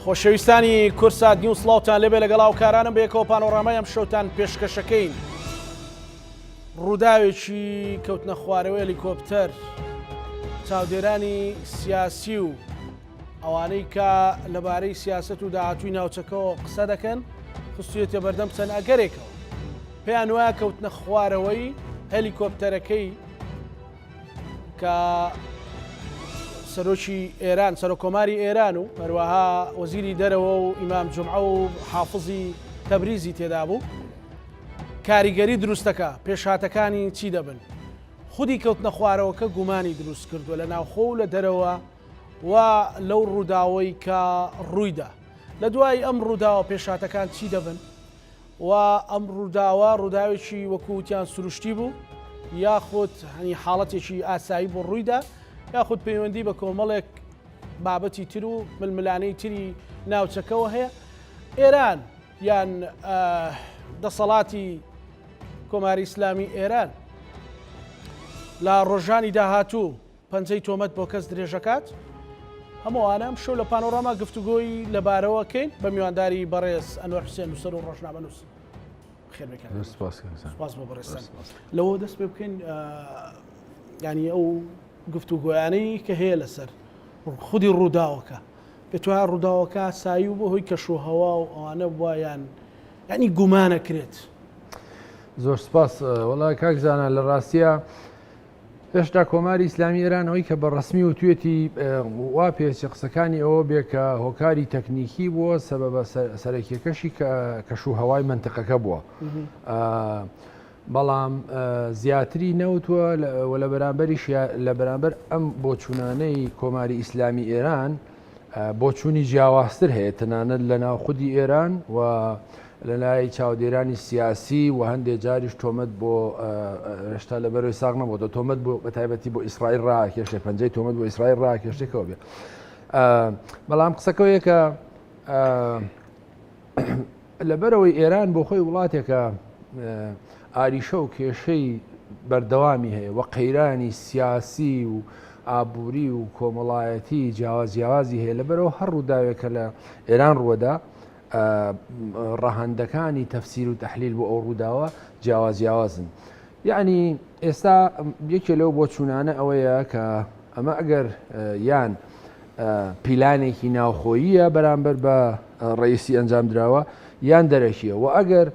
خۆشەویستانی کوردسات نیوز سڵاوتان لێبێ لەگەڵ هاوکارانم بەیەکەوە پانۆرامای ئەم شەوتان پێشکەشەکەین ڕووداوێکی کەوتنە خوارەوەی هەلیکۆپتەر چاودێرانی سیاسی و ئەوانەی کە لەبارەی سیاسەت و داهاتووی ناوچەکەوە قسە دەکەن خستویەتە بەردەم چەند ئەگەرێکەوە پێیان وایە کەوتنە خوارەوەی هەلیکۆپتەرەکەی کە سەرۆکی ئێران سەرۆکۆماری ئێران و هەروەها وەزیری دەرەوە و ئیمام جمعە و حافزی تەبریزی تێدا بوو کاریگەری دروستەکە پێشهاتەکانی چی دەبن خودی کەوتنە خوارەوەکە گومانی دروست کردووە لە ناوخۆ و لە دەرەوە و لەو ڕووداوەی کە ڕوویدا لە دوای ئەم ڕووداوە پێشهاتەکان چی دەبن و ئەم ڕووداوە ڕووداوێکی وەکو وتیان سروشتی بوو یاخود هەنی حاڵەتێکی ئاسایی بۆ ڕوویدا یاخود پەیوەندی بە کۆمەڵێک بابەتی تر و ململانەی تری ناوچەکەوە هەیە ئێران یان دەسەڵاتی کۆماری ئیسلامی ئێران لە ڕۆژانی داهاتوو پەنجەی تۆمەت بۆ کەس درێژەکات؟ هەموو ئەوانە ئەمشەو لە پانۆراما گفتوگۆی لەبارەوە کەین بە میوانداری بەڕێز ئەنوەر حوسێن نووسەر و ڕۆژنامەنووس. خێر بێ کاک. سپاس کاک زانا. سپاس بۆ بەڕێزتان. لەوە دەست پێ بکەین یانی ئەو گفتوگۆیانەی کە هەیە لەسەر خودی ڕووداوەکە پێت وایە ڕووداوەکە ئاسایی و بۆ هۆی کەش و هەوا و ئەوانە بووە یان یانی گومانەکرێت؟ زۆر سپاس. وەڵا کاک زانا لە ڕاستیە هێشتا کۆماری ئیسلامی ئێران ئەوەی کە بە ڕەسمی وتوێتی وا پێچی قسەکانی ئەوە بێ کە هۆکاری تەکنیکی بووە سەبەبە سەرەکیەکەشی کە کەش و هەوای مەنتقەکە بووە بەڵام زیاتری نەوتووە و لە بەرامبەریش لە بەرامبەر ئەم بۆچوونانەی کۆماری ئیسلامی ئێران بۆچوونی جیاوازتر هەیە تەنانەت لە ناو خودی ئێران و لە لای چاودێرانی سیاسی و هەندێ جاریش تۆمەت بۆ هێشتا لە بەرەوەی ساغ نەبووە تۆمەت بۆ بە تایبەتی بۆ ئیسرائیل ڕاکێشێ پەنجەی تۆمەت بۆ ئیسرائیل ڕاکێشێکەوە بێ بەڵام قسەکەوەیە کە لەبەرئەوەی ئێران بۆ خۆی وڵاتێکە ئاریشە و کێشەی بەردەوامی هەیە و قەیرانی سیاسی و ئابووری و کۆمەڵایەتی جیاواز جیاوازی هەیە لەبەرەوە هەر ڕووداوێک کە لە ئێران ڕووەدا ڕەهەندەکانی تەفسیر و تەحلیل بۆ ئەو ڕووداوە جیاواز جیاوازن یعنی ئێستا یەکێ لەو بۆچوونانە ئەوەیە کە ئەمە ئەگەر یان پیلانێکی ناوخۆییە بەرامبەر بە ڕەئیسی ئەنجامدراوە یان دەرەکیە و ئەگەر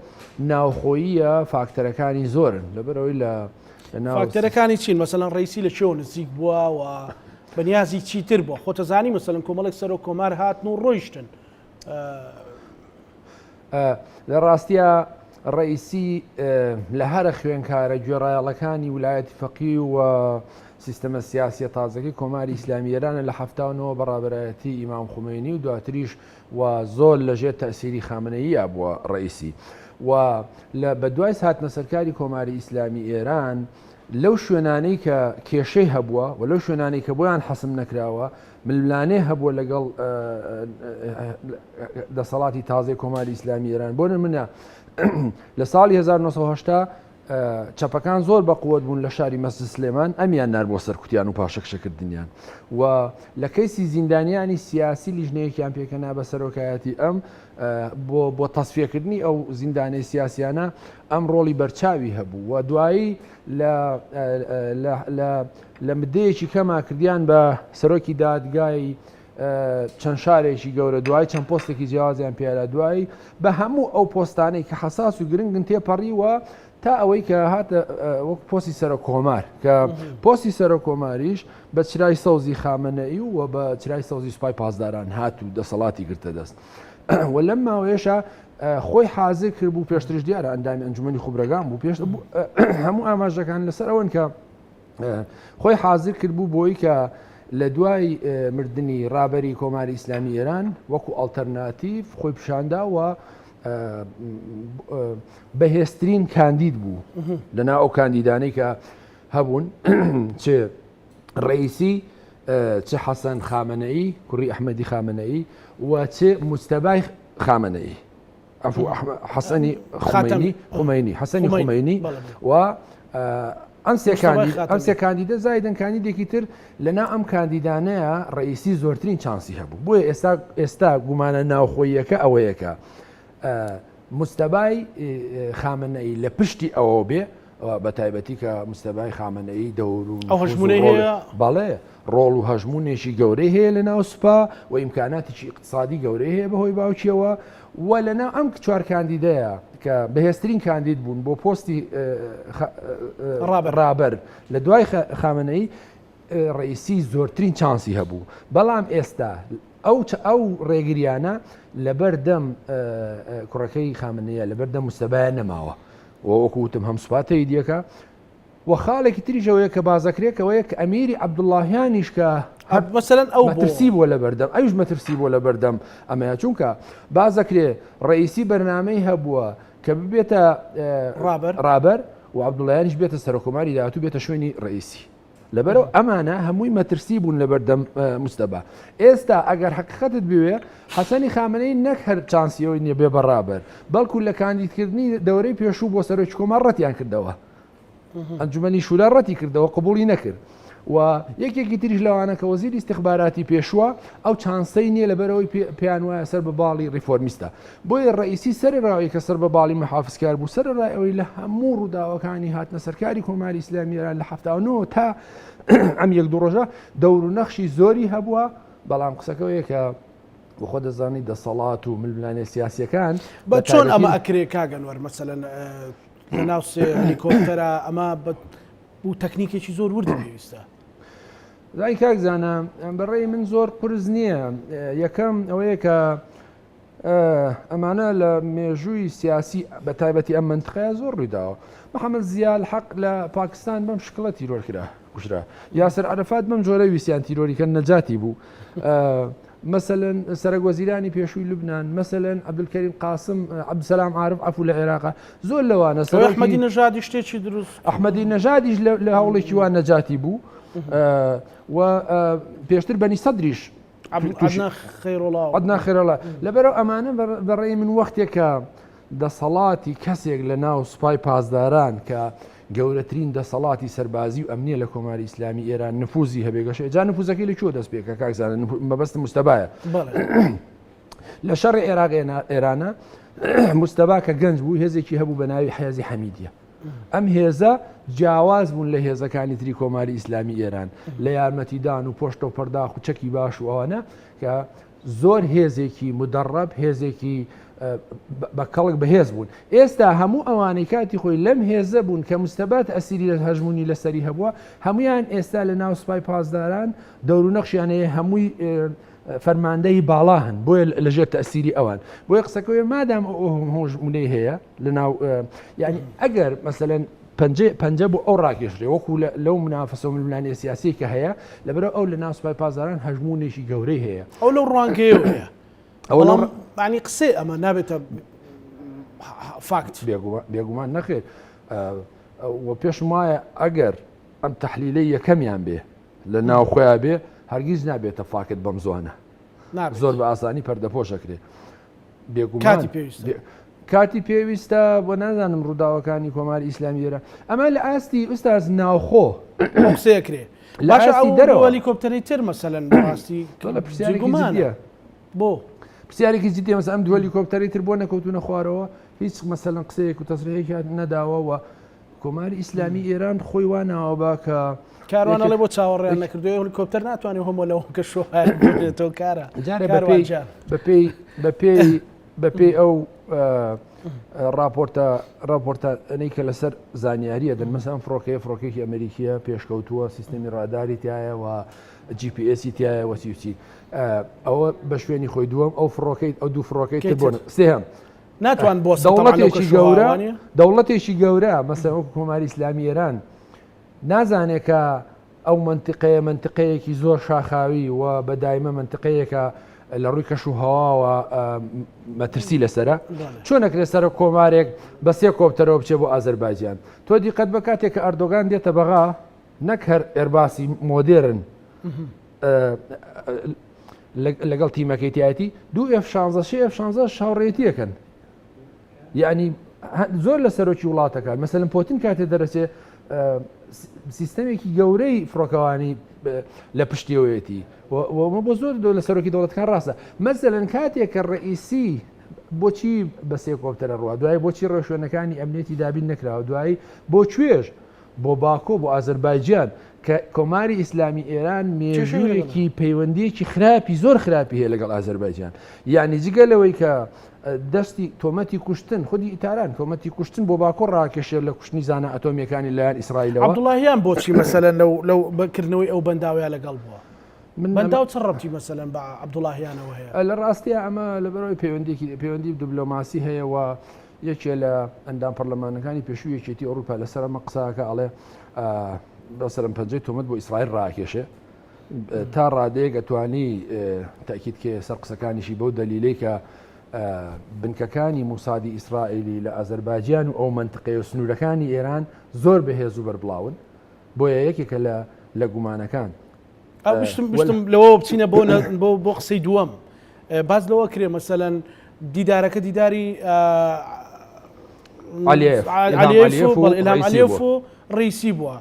ناوخۆییە فاکتەرەکانی زۆرن لەبەرئەوەی لە فاکتەرەکانی چین مەسەلەن ڕەئیسی لە کێوە نزیک بووە و بەنیازی چیتر بووە خۆتەزانی مەسەلەن کۆمەڵێک سەرۆک کۆمار هاتن و ڕۆیشتن لە ڕاستیا ڕەئیسی لە هەرە خوێنکارە گوێڕایەڵەکانی ولایەتی فەقی و سیستەمە سیاسیە تازەکەی کۆماری ئیسلامی ئێرانە لە 79 بە ڕابەرایەتی ئیمام خومەینی و دواتریش و زۆر لە ژێر تەئسیری خامنەییا بووە ڕەئیسی و لە بە دوای هاتنە سەرکاری کۆماری ئیسلامی ئێران لەو شوێنانەی کە کێشەی هەبووە و لەو شوێنانەی کە بۆیان حەسم نەکراوە ململانێ هەبووە لەگەڵ دەسەڵاتی تازەی کۆماری ئیسلامی ئێران بۆ نمونە لە ساڵی 1970 چەپەکان زۆر بە قوت بوون لە شاری مەسجد سلێمان ئەمیان نار بۆ سەرکوتیان و پاشەکشەکردنیان و لە کەیسی زیندانیانی سیاسی لیژنەیەکیان پێکەنا بە سەرۆکایەتی ئەم بۆ بۆ تەسفیەکردنی ئەو زیندانەی سیاسیانە ئەم ڕۆڵی بەرچاوی هەبوو و دوایی لە لە لە مدەیەکی کەما کردیان بە سەرۆکی دادگای چەند شارێکی گەورە دوای چەند پۆستێکی جیاوازیان پیادا دوایی بە هەموو ئەو پۆستانەی کە حساس و گرنگن تێپەڕیوە تا ئەوەی کە هاتە وەک پۆستی سەرۆک کۆمار کە پۆستی سەرۆک کۆماریش بە چرای سەوزی خامنەئی و بە چرای سەوزی سوپای پاسداران هات و دەسەڵاتی گرتە دەست و لەم ماوەیەشە خۆی حاضر کرد بوو پێشترش دیارە ئەندامی ئەنجومەنی خوبرەگان بوو پێش هەموو ئاماژەکان لەسەر ئەوەن کە خۆی حازر کردبوو بۆی کە لە دوای مردنی ڕابەری کۆماری ئیسلامی ئێران وەکو ئەڵتەرناتیڤ خۆی پیشاندا و بەهێزترین کاندید بوو لەنا ئەو کاندیدانەی کە هەبوون چ ڕئیسی چ حەسەن خامنەئی کوڕی ئەحمەدی خامنەئی و چ مجتەبای خامنەئی عەفو حەسەنی خومەینی خومەینی حەسەنی خومەینی و. ئەم سێ کاندید ئەم سێ کاندیدە زایدن کاندیدێکی تر لەنا ئەم کاندیدانەیە ڕئیسی زۆرترین چانسی هەبوو بۆیە ئێستا ئێستا گومانە ناوخۆییەکە ئەوەیەکە مستەبای خامنەئی لە پشتی ئەوە بێ بە تایبەتی کە مستەبای خامنەئی دەور و ئەو هەژمونەی هەیە بەڵێ ڕۆڵ و هەژمونێکی گەورەی هەیە لە ناو سوپا و ئیمکاناتێکی اقتصادی گەورەی هەیە بەهۆی باوکیەوە و لە ناو ئەم چوار کاندیدەیە کە بەهێزترین کاندید بوون بۆ پۆستی ڕابەر لە دوای خامنەئی ڕئیسی زۆرترین چانسی هەبوو بەڵام ئێستا ئەو ئەو ڕێگریانە لەبەر دەم کوڕەکەی خامنەیە لەبەر دەم مستەبایە نەماوە وەکو وتم هەم سوپا تەیدیەکە و خاڵێکی تریش ئەوەیە کە بازەکرێکەوەیە کە ئەمیری عەبدوڵڵاهیانیش کە هەر مەسەلەن ئەو مەترسی بووە لەبەردەم ئەویش مەترسی بووە لەبەردەم ئەمەیە چونکە بازەکرێ ڕئیسی بەرنامەی هەبووە کە ببێتە ڕابەر ڕابەر و عەبدوڵڵاهیانیش بێتە سەرۆکۆماری داهاتوو بێتە شوێنی ڕئیسی. لەبەرئەو ئەمانە هەمووی مەترسی بوون لەبەردەم مجتەبا. ئێستا ئەگەر حەقیقەتت بوێ حەسەنی خامنەیی نەک هەر چانسی ئەوەی نییە بێ بە ڕابەر، بەڵکو لە کاندیدکردنی دەورەی پێشوو بۆ سەرۆکی کۆمار ڕەتیان کردەوە. ئەنجومەنی شورا ڕەتی کردەوە، قبوڵی نەکرد. و یەکێکی تریش لەوانە کە وەزیری ئیستخباراتی پێشووە ئەو چانسەی نییە لەبەرئەوەی پێیان وایە سەر بە باڵی ڕیفۆرمیستە. بۆیە ڕەئیسی سەرەڕای کە سەر بە باڵی محافزکار بوو، سەرەڕای ئەوەی لە هەموو ڕووداوەکانی هاتنە سەرکاری کۆماری ئیسلامی ئێران لە 79 تا ئەم یەک دوو ڕۆژە دەور و نەخشی زۆری هەبووە، بەڵام قسەکە ئەوەیە کە بۆ خۆ دەزانی دەسەڵات و ململانێ سیاسیەکان بە چۆن ئەمە ئەکرێ کاک ئەنوەر مەسەلەن لە ناو سێ هەلیکۆپتەرە ئەمە بە بوو تەکنیکێکی زۆر وردی پێویستە. زای کاک زانا بەڕێی من زۆر قورس نییە یەکەم ئەوەیە کە ئەمانە لە مێژووی سیاسی بە تایبەتی ئەم منتقەیە زۆر ڕوویداوە محەممەد زیال حەق لە پاکستان بەم شکڵە تیرۆر کرا کوژرا یاسر عەرەفات بەم جۆرە ویستیان تیرۆریکەن نەجاتی بوو مەسەلەن سەرەک وەزیرانی پێشووی لوبناان مەسەلەن عەبدولکەریم قاسم عەبدولسەلام عارف عەفو لە عێراقا زۆر لەوانە سەر ئەحمەدی نەژادی شتێکی دروست ئەحمەدی نەژادیش لە هەوڵێکی وان نەجاتی بوو و پێشتر بەنی سەدریش عەدنان خێرۆڵا لەبەرەوە ئەمانە بەڕێی من وەختێکە دەسەڵاتی کەسێک لە ناو سوپای پاسداران کە گەورەترین دەسەڵاتی سەربازی و ئەمنیە لە کۆماری ئیسلامی ئێران نفوزی هەبێ گەشە جا نفوزەکەی لە کوێ دەست پێکە کاک زانا مەبەستم مستەبایە لە شەڕی عێراق ئێرانە مستەبا کە گەنج بوو هێزێکی هەبوو بە ناوی حەیازی حەمیدیە ئەم هێزە جیاواز بوون لە هێزەکانی تری کۆماری ئیسلامی ئێران لە یارمەتیدان و پۆشتە و پەرداخ و چەکی باش و ئەوانە کە زۆر هێزێکی مدەڕەب هێزێکی بە کەڵک بەهێز بوون ئێستا هەموو ئەوانەی کاتی خۆی لەم هێزە بوون کە مستەبات ئەسیری لە هەژمونی لەسەری هەبووە هەمویان ئێستا لە ناو سوپای پاسداران دەور و نەخشیان هەیە هەمووی فەرماندەی باڵا هەن بۆیە لەژێر تەسیری ئەوان بۆیە قسەکەوێ مادام هۆژمونەی هەیە لە ناو یعنی ئەگەر مەسەلەن پەنجە بۆ ئەو ڕاکێشرێ وەکو لەو منافەسە و ململانێ سیاسی کە هەیە لەبەرئەو ئەو لە ناو سوپای پاسداران هەژموونێکی گەورەی هەیە. ئەو لەو ڕوانگەیەوە هەیە. ئەوە لەو معنی قسەی ئەمە نابێتە فاکت. بێگومان نەخێر و پێشم وایە ئەگەر ئەم تەحلیلەی یەکەمیان بێ لە ناو خۆیان بێ هەرگیز نابێتە فاکت بەم زوانە زۆر بە ئاسانی پەردەپۆش ئەکرێ. بێگومان کاتی پێویستە کاتی پێویستە بۆ نازانم ڕووداوەکانی کۆماری ئیسلامی ئێران ئەمە لە ئاستی ئوستاز ناوخۆ قسەکرێ لە ئاستی دەرەوە هەلیکۆپتەری تر مەسەلەن بەڕاستی لە پرسیارێکی جدیە بۆ پرسیارێکی جدیە مەسەلەن ئەم دوو هەلیکۆپتەری تر بۆ نەکەوتونە خوارەوە هیچ مەسەلەن قسەیەک و تەسریحێکیان نەداوە و کۆماری ئیسلامی ئێران خۆی وا ناوە با کە کاروان ئەڵێ بۆ چاوەڕێیان نەکردووە هەلیکۆپتەر ناتوانێت هەموو لەوە کە شۆێتەوە کارە جارێ بەپێی بەپێی بەپێی بەپێی ئەو راپۆرتە راپۆرتانەی کە لەسەر زانیاریە دەن مەسەن فڕۆکەیە فڕۆکێکی ئەمریکیە پێشکەوتووە سیستەمی ڕاداری تایە و GPS تایە وەسی وچی ئەوە بە شوێنی خۆی دووەم ئەو فڕۆکەی ئەو دوو فڕۆکەی تر بۆن سێهەم ناتوان بۆ دەوڵەتێکی گەورە دەوڵەتێکی گەورە مەسەلەن وەکو کۆماری ئیسلامی ئێران نازانێت کە ئەو منتیقەیە منتیقەیەکی زۆر شاخاوی و بە دایمە منتیقەیەکە لە ڕووی کەش و هەواوە مەترسی لەسرە چۆن نەکرێت سەرۆک کۆمارێک بە سێ کۆپتەرەوە بچێ بۆ ئازەربایجان تۆ دیقەت بە کاتێک کە ئەردۆگان دێتە بەغا نەک هەر ئێرباسی مۆدێرن لەگەڵ تیمەکەی تایەتی دوو ئێف شانزە شێ ئێف شانزە هاوڕێتیەکەن یعنی زۆر لە سەرۆکی وڵاتەکان مەسەلەن پۆتین کاتێ دەرەچێ. سیستەمێکی گەورەی فڕۆکەوانی لە پشتیەوەیەتی ومە بۆ زۆر دۆ لە سەرۆکی دەوڵەتەکان ڕاستە مەسەلەن کاتێک کە ڕئیسی بۆچی بە سێ کۆپتەرە ڕوا دوای بۆچی ڕێوشوێنەکانی ئەمنیەتی دابین نەکراوە دوایی بۆ کوێش بۆ باکۆ بۆ ئازەربایجان کە کۆماری ئیسلامی ئێران مێژوویەکی پەیوەندیەکی خراپی زۆر خراپی هەیە لەگەڵ ئازەربایجان یعنی جگە لەوەی کە دەستی تۆمەتی کوشتن خودی تاران تۆمەتی کوشتن بۆ باکۆ ڕاکێشێت لە کوشتنی زانە ئەتۆمیەکانی لایەن ئیسرائیلەوە. عەبدوڵاهیان بۆچی مەسەلەن لەو لەو کردنەوەی ئەو بەنداوەیە لەگەڵ بووە؟ من بەنداو چ ڕەبتی مەسەلەن بە عەبدوڵاهیانەوە هەیە؟ لە ڕاستیا ئەمە لەبەرەوەی پەیوەندیکی پەیوەندی دبلۆماسی هەیە و یەکێ لە ئەندام پەرلەمانەکانی پێشوو یەکێتی ئەوروپا لەسەر ئەمە قساکە ئەڵێ بەسەرم پەنجەی تۆمەت بۆ ئیسرائیل ڕاکێشێ تا ڕادەیەک ئەتوانی تاکید کێ سەر قسەکانیشی بەو دەلیلەی کە بنکەکانی موسادی ئیسرائیلی لە ئازەربایجان و ئەو منطقەیە و سنوورەکانی ئێران زۆر بەهێز و بەربڵاون بۆیە یەکێکە لە لە گومانەکان بشتم بشتم لەوە بچینە بۆ بۆ بۆ قسەی دووەم باز لەوە کرێ مەسەەن دیدارەکە دیداری علیێف و ڕیسی بووە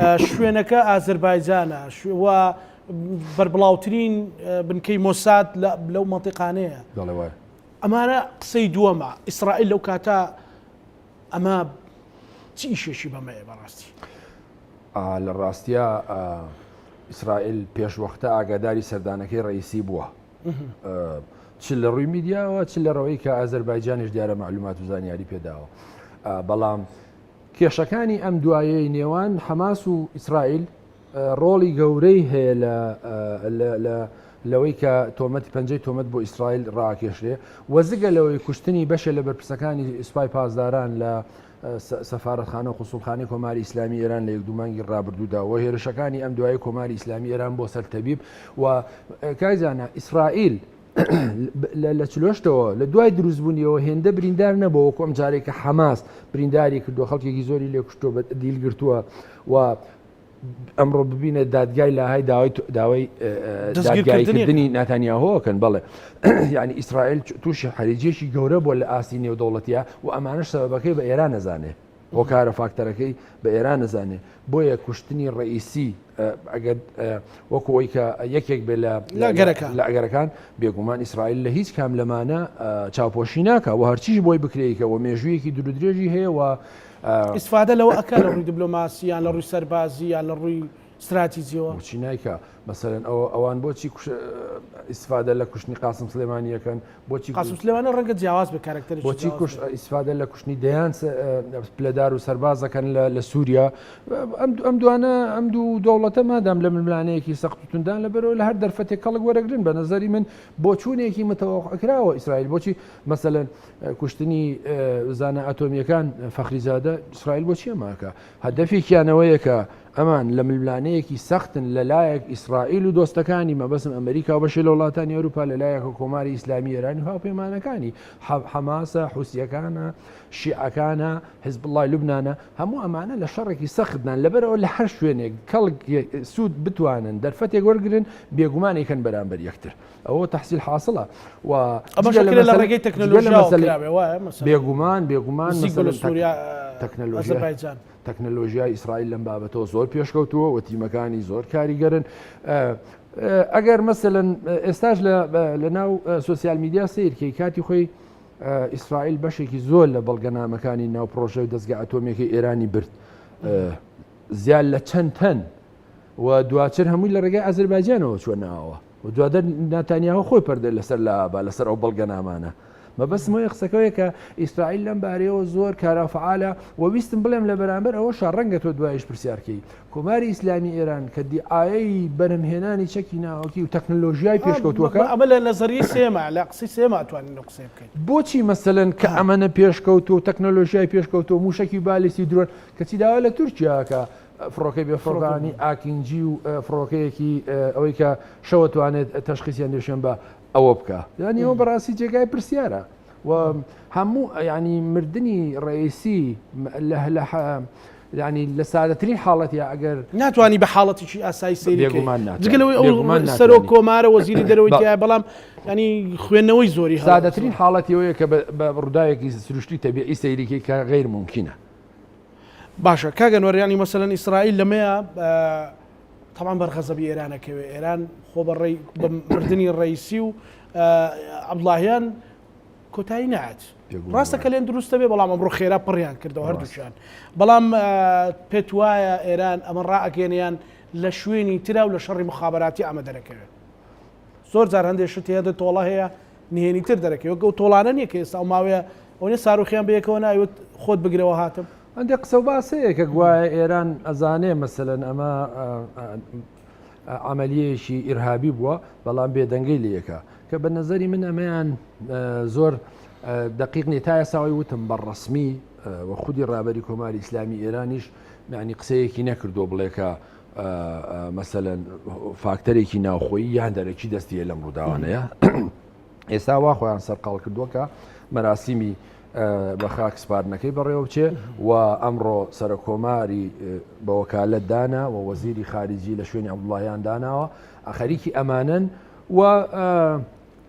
شوێنەکە ئازەربایجانە و بەربڵاوترین بنکەی مۆساد لەو مەنتیقانەیە. بەڵێ وایە. ئەمانە قسەی دووەمە، ئیسرائیل لەو کاتە ئەمە چ ئیشێکی بەمەیە بەڕاستی؟ لە ڕاستیا ئیسرائیل پێشوەختە ئاگاداری سەردانەکەی ڕئیسی بووە. چ لە ڕووی میدیاوە چ لە ڕەوەی کە ئازەربایجانیش دیارە مەعلومات و زانیاری پێداوە. بەڵام کێشەکانی ئەم دوایەی نێوان حەماس و ئیسرائیل ڕۆڵی گەورەی هەیە لە لەوەی کە تۆمەت پەنجەی تۆمەت بۆ ئیسرائیل ڕاکێشرێ و جگە لەوەی کوشتنی بەشێ لە بەرپرسەکانی سوپای پاسداران لە سەفارەتخانە و قوسوڵخانەی کۆماری ئیسلامی ئێران لە یەک دوو مانگی ڕابردوودا و هێرشەکانی ئەم دوایی کۆماری ئیسلامی ئێران بۆ سەر تەبیب و کایزانە ئیسرائیل لە چلۆشتەوە لە دوای دروستبوونیەوە هێندە بریندار نەبوو وەکو ئەم جارێک کە حەماس برینداری کردو خەڵکێکی زۆری لێ کوشتووە بە دیل گرتووە و ئەمڕۆ ببینە دادگای لاهای داوای داوای دەستگیرکردنی ناتانیاهۆکەن بەڵێ یعنی ئیسرائیل تووشی حەریجێکی گەورە بۆ لە ئاستی نێودەوڵەتیە و ئەمانش سەبەکەی بە ئێران نەزانێ هۆکارە فاکتەرەکەی بە ئێران نەزانێ بۆیە کوشتنی ڕئیسی ئەگەر وەکو ئەوی کە یەکێک بێ لە لە ئەگەرەکان بێگومان ئیسرائیل لە هیچ کام لەمانە چاوپۆشی ناکە و هەرچیش بۆی بکرێکە و مێژوویەکی درودرێژی هەیە و ئیسفادە لەوە ئەکا لە ڕووی دیبلۆماسی یان لە ڕووی سەربازی یان لە ڕووی ستراتیجیەوە؟ بۆچی نایکا؟ مەسەلەن ئەوە ئەوان بۆچی ئیسفادە لە کوشتنی قاسم سلێمانی ئەکەن؟ بۆچی قاسم سلێمانی ڕەنگە جیاواز بێ کارەکتەرێکی بۆچی کوش ئیسفادە لە کوشتنی دەیان پلەدار و سەرباز دەکەن لە سووریا؟ ئەم دوانە ئەم دوو دەوڵەتە مادام لە ململانەیەکی سەخت و توندان لەبەرەوە لە هەر دەرفەتێک کەڵک وەرەگرن بە نظری من بۆچوونێکی متەوەقعکراوە ئیسرائیل بۆچی مەسەلەن کوشتنی زانا ئەتۆمیەکان فەخریزادە ئیسرائیل بۆچی ئەماکە هەدەفێکیانەوەیە کە ئەمان لە ململانەیەکی سەختن لەلایەک ئیسرائیل و دۆستەکانی مەبەسم ئەمریکا و بەشێ لە وڵاتانی ئەوروپا لەلایەک کۆماری ئیسلامی ئێرانی و هاوپەیمانەکانی حەماسە حوسیەکانە شیعەکانە حزبوڵای لوبنانە هەموو ئەمانە لە شەڕێکی سەختدان لەبەرەوە لە هەر شوێنێک کەڵک سوود بتوانن دەرفەتێک وەرگن بێگومانێکن بەرامبەر یەکتر ئەوە تەحسیل حاسڵە و ئەمەش ئەکرێ لە ڕێگەی تەکنەلۆژیاوە کراوێ وایە مەسەلەن بێگومان بێگومان مەسەلەن تەکنەلۆژیا تەکنەلۆژیای ئیسرائیل لەم بابەتەوە زۆر پێشکەوتووە و تیمەکانی زۆر کاریگەرن ئەگەر مەسەلەن ئێستاش لە ناو سۆسیال میدیا سیرکەی کاتی خۆی ئیسرائیل بەشێکی زۆر لە بەڵگەنامەکانی ناو پرۆژە و دەستگە ئەتۆمیەکەی ئێرانی برد زیاد لە چەند تەن و دواتر هەمووی لە ڕێگای ئازربایجانەوە چوە ناوەوە و دواتر ناتانیاهۆ خۆی پەردە لەسەر لابا لەسەر ئەو بەڵگەنامانە. مەبەستم ئەوەیە قسەکەوەیە کە ئیسرائیل لەم بارەیەوە زۆر کارا و فەعالە و ویستم بڵێم لە بەرامبەر ئەوەشا ڕەنگە تۆ دوایش پرسیارکەی کۆماری ئیسلامی ئێران کە دیعایەی بەرهەمهێنانی چەکی ناوەکی و تەکنەلۆژیای پێشکەوتووەکە ئەمە لە نەزەریەی سێمە لە قسەی سێمە ئەتوانین ئەو قسەیە بکەین. بۆچی مەسەلەن کە ئەمەنە پێشکەوتووە و تەکنەلۆژیای پێشکەوتووە مووشەکی بالیستی درۆن کەچی داوا لە تورکیا ئەکا فڕۆکەی بێفڕۆکەوانی ئاکینجی و فڕۆکەیەکی ئەوەی کە شەوە توانێت تەشخیسیان دێشێن بە ئەوە بکە یانی ئەوە بەڕاستی جێگای پرسیارە و هەموو ینی مردنی ڕئیسی لە لە ینی لە سادەترین حاڵەت یا ئەگەر ناتوانانی بە حاڵەتێکی ئاسایی سەیری جگەلەوەی ئەو سەرۆک کۆمارە وەزیری دەرەوەی تایە بەڵام ینی خوێندنەوەی زۆری سادەترین حاڵەتیەوەیە کە بە ڕووداوێکی سروشتی تەبیعی سەیریکەی کە غیر ممکنە. باشە کاک ئەنوەر یانی مەسەلەن ئیسرائیل لەمەیە تەبعەن بەر غەزەبی ئێران ئەکەوێ ئێران خۆ بە ڕێی بە مردنی ڕەیسی و عەبدوڵاهیان کۆتایی نایەت ڕاستە کە لێن دروستە بێ بەڵام ئەمڕۆ خێرا پڕیان کردەوە هەردووکیان بەڵام پێت وایە ئێران ئەمە ڕائەگەێنیان لە شوێنی ترا و لە شەڕی مخابراتی ئەمە دەرەکەوێت زۆر جار هەندێک شت هەیە تۆڵە هەیە نهێنی تر دەرەکەوێت وەک ئەو تۆڵانە نییە کە ئێستا ئەو ماوەیە ئەوەنە ساروخیان بەیەکەوە ناوێت خۆت بگرەوە هاتم. هەندێک قسە و باس هەیە کە گوایە ئێران ئەزانێ مەسەلەن ئەمە عەمەلیەیەکی ئیرهابی بووە بەڵام بێدەنگەی لەکە کە بە نظری من ئەمەیان زۆر دقیق نیە تا ئێساوی وتم بە ڕسمی و خودی ڕابەری کۆماری ئیسلامی ئێرانیش معنی قسەیەکی نەکردو بڵێ کە مەسەلەن فاکتەرێکی ناوخۆیی یان دەرەکی دەستیە لەم ڕووداوانەیە ئێستا وا خۆیان سەرقاڵ کردووە کە مەراسیمی بە خاک سپاردنەکەی بەڕێوە بچێ و ئەمڕۆ سەرکۆماری بە وەکالەت دانا و وەزیری خارجی لە شوێنی عەبدوڵڵاهیان داناوە خەریکی ئەمانن و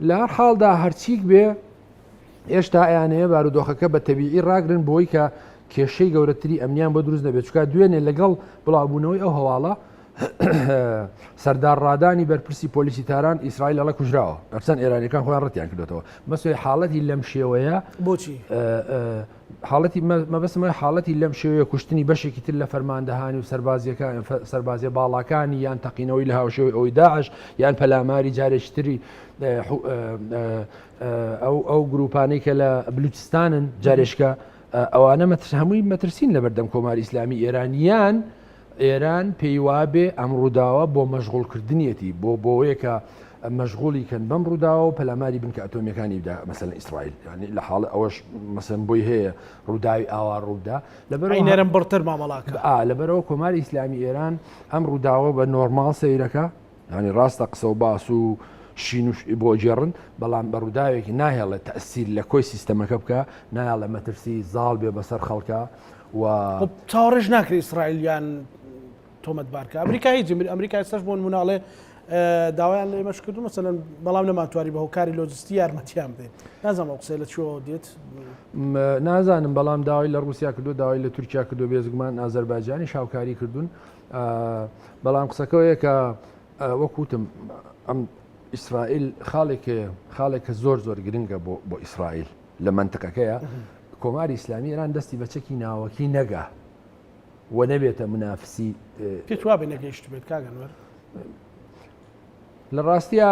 لە هەر حاڵدا هەرچیک بێ هێشتا ئەیانەیە بارودۆخەکە بە تەبیعی ڕاگرن بۆی کە کێشەی گەورەتری ئەمنیان بۆ دروست نەبێت چکا دوێنێ لەگەڵ بڵاوبوونەوەی ئەو هەواڵە سەردار ڕادانی بەرپرسی پۆلیسی تاران ئیسرائیل ئەڵە کوژراوە هەرچەند ئێرانیەکان خۆیان ڕەتیان کردوێتەوە مەسوی حاڵەتی لەم شێوەیە بۆچی حاڵەتی مەبەستم حاڵەتی لەم شێوەیە کوشتنی بەشێکی تر لە فەرماندەهانی و سەربازیەکان سەربازیە باڵاکانی یان تەقینەوەی لە هاوشێوەی ئەوی داعش یان پەلاماری جارێکی تری ئەو ئەو گروپانەی کە لە بلوچستانن جارێشکە ئەوانە مەترس هەمووی مەترسین لە بەردەم کۆماری ئیسلامی ئێرانیان ئێران پێی وابێ ئەم ڕووداوە بۆ مەشغوڵکردنیەتی بۆ بۆیە کە مەشغوڵی کەن بەم ڕووداوە و پەلاماری بنکە ئەتۆمیەکانی بدا مەسەلەن ئیسرائیل یعنی لە حاڵ ئەوەش مەسەن بۆی هەیە ڕووداوی ئاوا ڕووبدا لەبەر نەرم بڕتر مامەڵاکە ئا لەبەرەوە کۆماری ئیسلامی ئێران ئەم ڕووداوە بە نۆرماڵ سەیرەکە یانی ڕاستە قسە و باس و شین و بۆ گێڕن بەڵام بە ڕووداوێکی ناهێڵێت تەسیر لە کۆی سیستەمەکە بکە نایڵە مەترسی زاڵ بێ بەسەر خەڵکە و چاوەڕێش ناکرێت ئیسرائیلیان تۆمەتبارکە ئەمریکا هیچ ئەمریکا ئێستاش بۆ نموناڵێ داوایان لە ئێمەش کردو مەسەلەن بەڵام نەمانتوانی بە هۆکاری لۆجستی یارمەتیان بدەین نازانم ئەو قسەیە لە کوێوە دێت نازانم بەڵام داوای لە رووسیا کردو داوای لە تورکیا کردو بێزگومان ئازەربایجانی هاوکاری کردوون بەڵام قسەکەەوەیە کە وەکوتم ئەم ئیسرائیل خاڵێک خاڵێک کە زۆر زۆر گرنگە بۆ بۆ ئیسرائیل لە منتقەکەیە کۆماری ئیسلامی ئێران دەستی بە چەکی ناوەکی نەگا و نەبێتە منافسی پێت وابێ نەگەیشت بێت کاگەنوەر لە ڕاستیا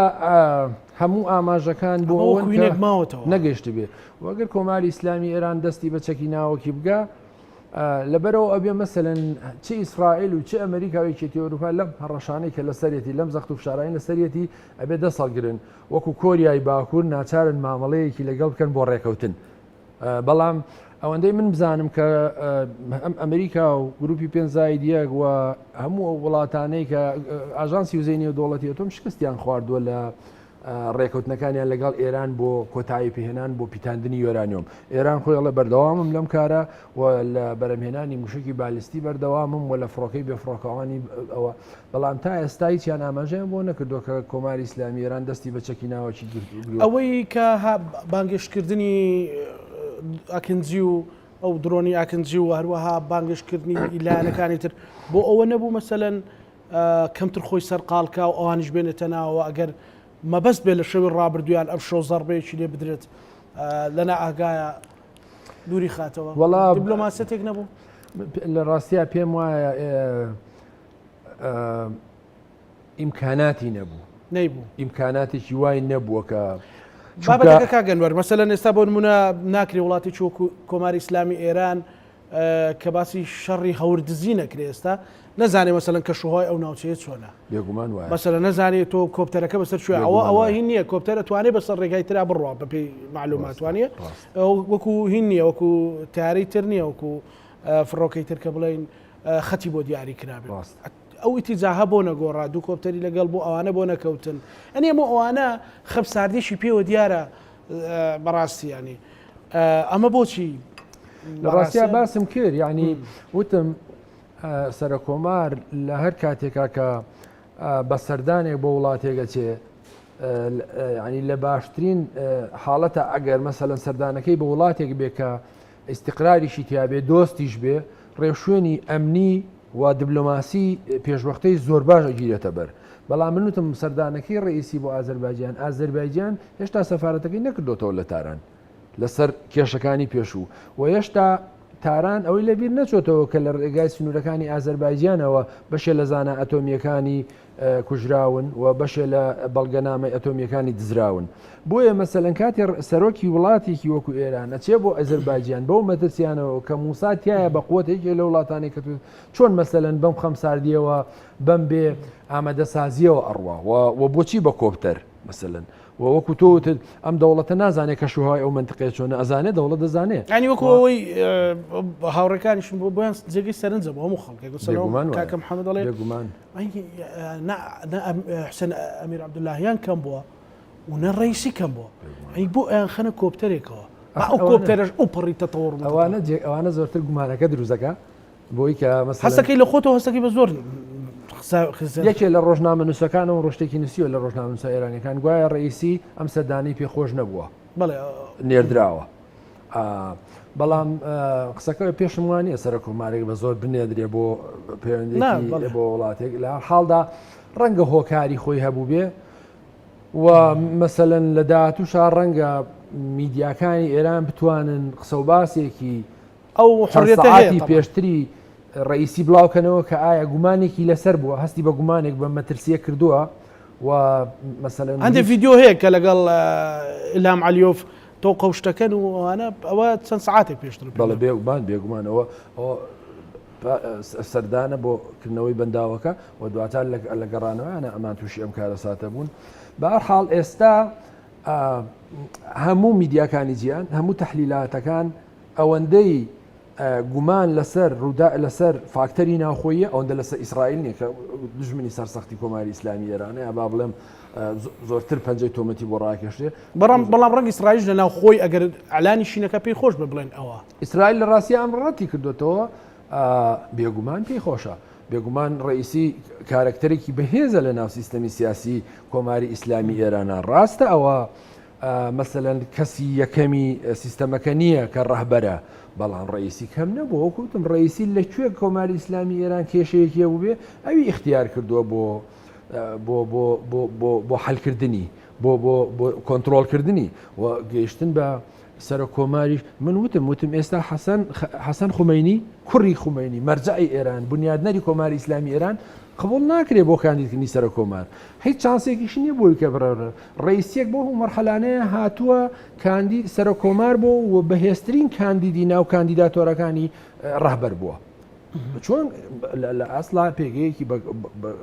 هەموو ئاماژەکان بۆ ئەوەن ماوەتەوە نەگەشت بێ وەگەر کۆماری ئیسلامی ئێران دەستی بە چەکی ناوەکی بگا لەبەرەوە ئەبێ مەسەلەن چ ئیسرائیل و چ ئەمریکا و یەکێتی ئەوروپا لەم هەڕەشانەی کە لەسەرێتی لەم زەخت و فشارانی لەسەرێتی ئەبێ دەست هەڵگرن وەکو کۆریای باکوور ناچارن مامەڵەیەکی لەگەڵ بکەن بۆ ڕێکەوتن بەڵام ئەوەندەی من بزانم کە ئەم ئەمریکا و گروپی پێنج زائید یەک و هەموو ئەو وڵاتانەی کە ئاژانسی وزەی نێودەوڵەتی ئەتۆم شکستیان خواردووە لە ڕێکەوتنەکانیان لەگەڵ ئێران بۆ کۆتایی پێهێنان بۆ پیتاندنی یۆرانیۆم ئێران خۆی ئەڵێ بەردەوامم لەم کارە و لە بەرەمهێنانی موشکی بالیستی بەردەوامم و لە فڕۆکەی بێفڕۆکەوانی ئەوە بەڵام تا ئێستا هیچیان ئاماژەیان بۆ نەکردووە کە کۆماری ئیسلامی ئێران دەستی بە چەکی ناوەکی گرتووە. ئەوەی کە بانگێشتکردنی ئاکنجی و ئەو درۆنی ئاکنجی و هەروەها بانگێشتکردنی لایەنەکانی تر بۆ ئەوە نەبوو مەسەلەن کەمتر خۆی سەرقاڵکا و ئەوانیش بێنێتە ناوەوە ئەگەر مەبەست بێ لە شەوی ڕابردوویان ئەم شەو زەڕبەیەکی لێ بدرێت لە نائاگایە دووری خاتەوە وەڵا دیبلۆماسیەتێک نەبوو لە ڕاستیا پێم وایە ئیمکاناتی نەبوو نەیبوو ئیمکاناتێکی وای نەبووە کە بابەتەکە کاک ئەنوەر مەسەلەن ئێستا بۆ نمونە ناکرێ وڵاتێکی وەکو کۆماری ئیسلامی ئێران کە باسی شەڕی هەوردزی نەکرێ ئێستا نەزانێ مەسەلەن کەشوهوای ئەو ناوچەیە چۆنە بێگومان وایە مەسەلەن نەزانێ تۆ کۆپتەرەکە بەسەر کوێ ئەوە ئەوە هین نییە کۆپتەر ئەتوانێ بەسەر ڕێگای ترا بڕوا بەپێی معلومات وانە وەکو هین نییە وەکو تارەی تر نییە وەکو فڕۆکەی تر کە بڵین خەتی بۆ دیاری کرابێت ئەو ئیتیجاهە بۆ نەگۆڕا دوو کۆپتەری لەگەڵ بۆ ئەوانە بۆ نەکەوتن ئەنی ئەمە ئەوانە خەمساردیشی پێوە دیارە بەڕاستی ینی ئەمە بۆچی لە ڕاستیا باسم کرد یعنی وتم سەرکۆمار لە هەر کاتێکا کە بە سەردانێک بۆ وڵاتێکە چێ ینی لە باشترین حاڵەتە ئەگەر مەسەلەن سەردانەکەی بە وڵاتێک بێ کە ئیستیقراریشی تیابێ دۆستیش بێ. ڕێوشوێنی ئەمنی و دبلۆماسی پێشوەختەی زۆر باش ئەگیرێتە بەر. بەڵام من وتم سەردانەکەی ڕەئیسی بۆ ئازەربایجان، ئازەربایجان هێشتا سەفارەتەکەی نەکردۆتەوە لە تاران لەسەر کێشەکانی پێشوو و هێشتا تاران ئەوەی لەبیر نەچۆتەوە کە لە ڕێگای سنوورەکانی ئازەربایجانەوە بەشێ لە زانا ئەتۆمییەکانی کوژراون و بەشێ لە بەڵگەنامەی ئەتۆمییەکانی دزراون. بۆیە مەسەلەن کاتێ سەرۆکی وڵاتێکی وەکو ئێران ئەچێ بۆ ئەزەربایجان بەو مەترسیانەوە کە موساد تیایە بە قوت یەکێ لە وڵاتانی کە چۆن مەسەلەن بەم خەمساردیەوە بەم بێ ئامادەسازیەوە ئەڕوا و بۆچی بە کۆپتەر مەسەلەن و وەکو تۆ وتت ئەم دەوڵەتە نازانێت کەشوهوای ئەو مەنتقەیە چۆنە ئەزانێ دەوڵەت دەزانێ. یانی وەکو ئەوەی هاوڕێکانیشم بۆ بۆیان جێگەی سەرنجە بۆ هەموو خەڵکێک بێگومان وایە. کاکە محەممەد دەڵێ بێگومان. نا نا حوسێن ئەمیر عەبدولاهیان کەم بووە و نە ڕەئیسی کەم بووە ئەی بۆ ئەیان خەنە کۆپتەرێکەوە با ئەو کۆپتەرەش ئەو پەڕی تەتەوەڕ ئەوانە ئەوانە زۆرتر گومانەکە دروست دەکا بۆی کە مەسەلەن هەستەکەی لە خۆتەوە هەستەکەی بە زۆر یەکێ لە ڕۆژنامەنووسەکانەوە ڕۆشتێکی نووسیوە لە ڕۆژنامەنووسە ئێرانیەکان گوایە ڕئیسی ئەم سەردانەی پێخۆش نەبووە نێردراوە بەڵام قسەکە پێشم وانە سەرۆک کۆمارێک بە زۆر بنێدرێ بۆ پەیوەندی بۆ وڵاتێک لە حاڵدا ڕەنگە هۆکاری خۆی هەبوو بێ و مەسەلەن لە داهاتووشا ڕەنگە میدیاکانی ئێران بتوانن قسە و باسێکی ئەو حڕیەتە هەیە پێشتری ڕئیسی بڵاوکەنەوە کە ئایا گومانێکی لەسەر بووە هەستی بە گومانێک بە مەترسیە کردووە و مەسەلەن هەندێک ڤیدیۆ هەیە کە لەگەڵ ئیلهام عەلیۆف تۆقە و شتەکەن و ئەوانە ئەوە چەند سعاتێک پێشتر بەڵێ بێگومان بێگومانەوە ئەوە سەردانە بۆ کردنەوەی بەنداوەکە و دواتر لە گەڕانەوەیانە ئەمان تووشی ئەم کارەساتە بوون بەهەرحاڵ ئێستا هەموو میدیاکانی جیان هەموو تەحلیلاتەکان ئەوەندەی گومان لەسەر ڕوودا لەسەر فاکتەری ناوخۆیە ئەوەندە لەسەر ئیسرائیل نییە کە دژمنی سەرسەختی کۆماری ئیسلامی ئێرانە یا با بڵێم زۆرتر پەنجەی تۆمەتی بۆ ڕاکێشێ بەڵام بەڵام ڕەنگ ئیسرائیل لە ناو خۆی ئەگەر ئەلانی شینەکە پێی خۆش بە بڵێن ئەوە ئیسرائیل لە ڕاستی ئەم ڕەتی کردوێتەوە بێگومان پێی خۆشە بێگومان ڕئیسی کارەکتەرێکی بەهێزە لە ناو سیستەمی سیاسی کۆماری ئیسلامی ئێرانە ڕاستە ئەوە مەسەلەن کەسی یەکەمی سیستەمەکە نییە کە ڕەهبەرە، بەڵام ڕەئیسی کەم نەبووە، وەکو وتم ڕەئیسی لە کوێ کۆماری ئیسلامی ئێران کێشەیەکی هەبووبێ ئەوی ئیختیار کردووە بۆ بۆ بۆ بۆ بۆ بۆ حەلکردنی بۆ بۆ بۆ کۆنترۆڵکردنی و گەیشتن بە سەرۆک کۆماریش من وتم وتم ئێستا حەسەن حەسەن خومەینی کوڕی خومەینی مەرجەعی ئێران بنیادنەری کۆماری ئیسلامی ئێران قبوڵ ناکرێ بۆ کاندیدکردنی سەرۆک کۆمار هیچ چانسێکیشی نییە بۆی کە بڕێ ڕەئیسیەک بۆ ئەو مەرحەلانەیە هاتووە کاندید سەرۆک کۆمار بۆ و بەهێزترین کاندیدی ناو کاندیداتۆرەکانی ڕەهبەر بووە چۆن لە ئەسڵا پێگەیەکی بە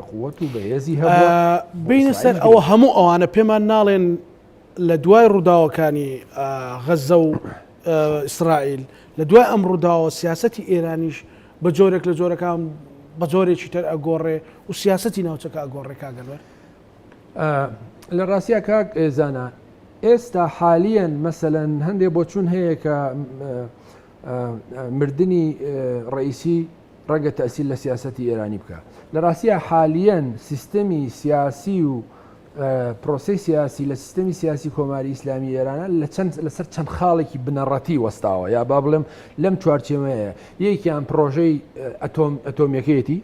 قوت و بەهێزی هەبووە بینە سەر ئەوە هەموو ئەوانە پێمان ناڵێن لە دوای ڕووداوەکانی غەزە و ئیسرائیل لە دوای ئەم ڕووداوە سیاسەتی ئێرانیش بە جۆرێک لە جۆرەکان بە جۆرێکی تر ئەگۆڕێ و سیاسەتی ناوچەکە ئەگۆڕێ کاک ئەنوەر؟ لە ڕاستیا کاک زانا ئێستا حالیەن مەسەلەن هەندێک بۆچوون هەیە کە مردنی ڕئیسی ڕەنگە تەسیل لە سیاستی ئێرانی بکە لە ڕاستیا حالیەن سیستەمی سیاسی و پرۆسەی سیاسی لە سیستەمی سیاسی کۆماری ئیسلامی ئێرانە لە چەند لەسەر چەند خاڵێکی بنەڕەتی وەستاوە یا با بڵێم لەم چوارچێوەیە یەکیان پرۆژەی ئەتۆم ئەتۆمیەکەیەتی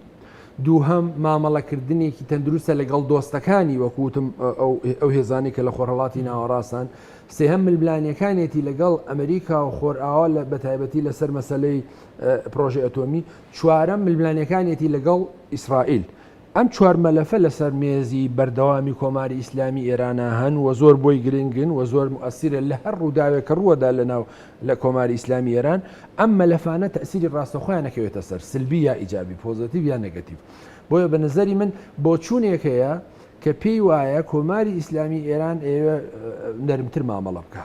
دووهەم مامەڵەکردنێکی تەندروستە لەگەڵ دۆستەکانی وەکوتم ئەو هێزانی کە لە خۆرهەڵاتی ناوەڕاستان سێهەم ململانیەکانێتی لەگەڵ ئەمریکا و خۆرئاوا لە بەتایبەتی لەسەر مەسلەی پرۆژەی ئەتۆمی چوارەم ململانیەکانێتی لەگەڵ ئیسرائیل ئەم چوار مەلەفە لەسەر مێزی بەردەوامی کۆماری ئیسلامی ئێرانا هەن و زۆر بۆی گرنگن و زۆر موئەسیرە لە هەر ڕووداوێک کە ڕووەدا لە ناو لە کۆماری ئیسلامی ئێران ئەم مەلەفانە تەئسیری ڕاستەوخۆیان ئەکەوێتە سەر سلبی یا ئیجابی پۆزەتیڤ یا نێگەتیڤ بۆیە بە نەزەری من بۆچوونێک هەیە کە پێی وایە کۆماری ئیسلامی ئێران ئەیەوێ نەرمتر مامەڵە بکا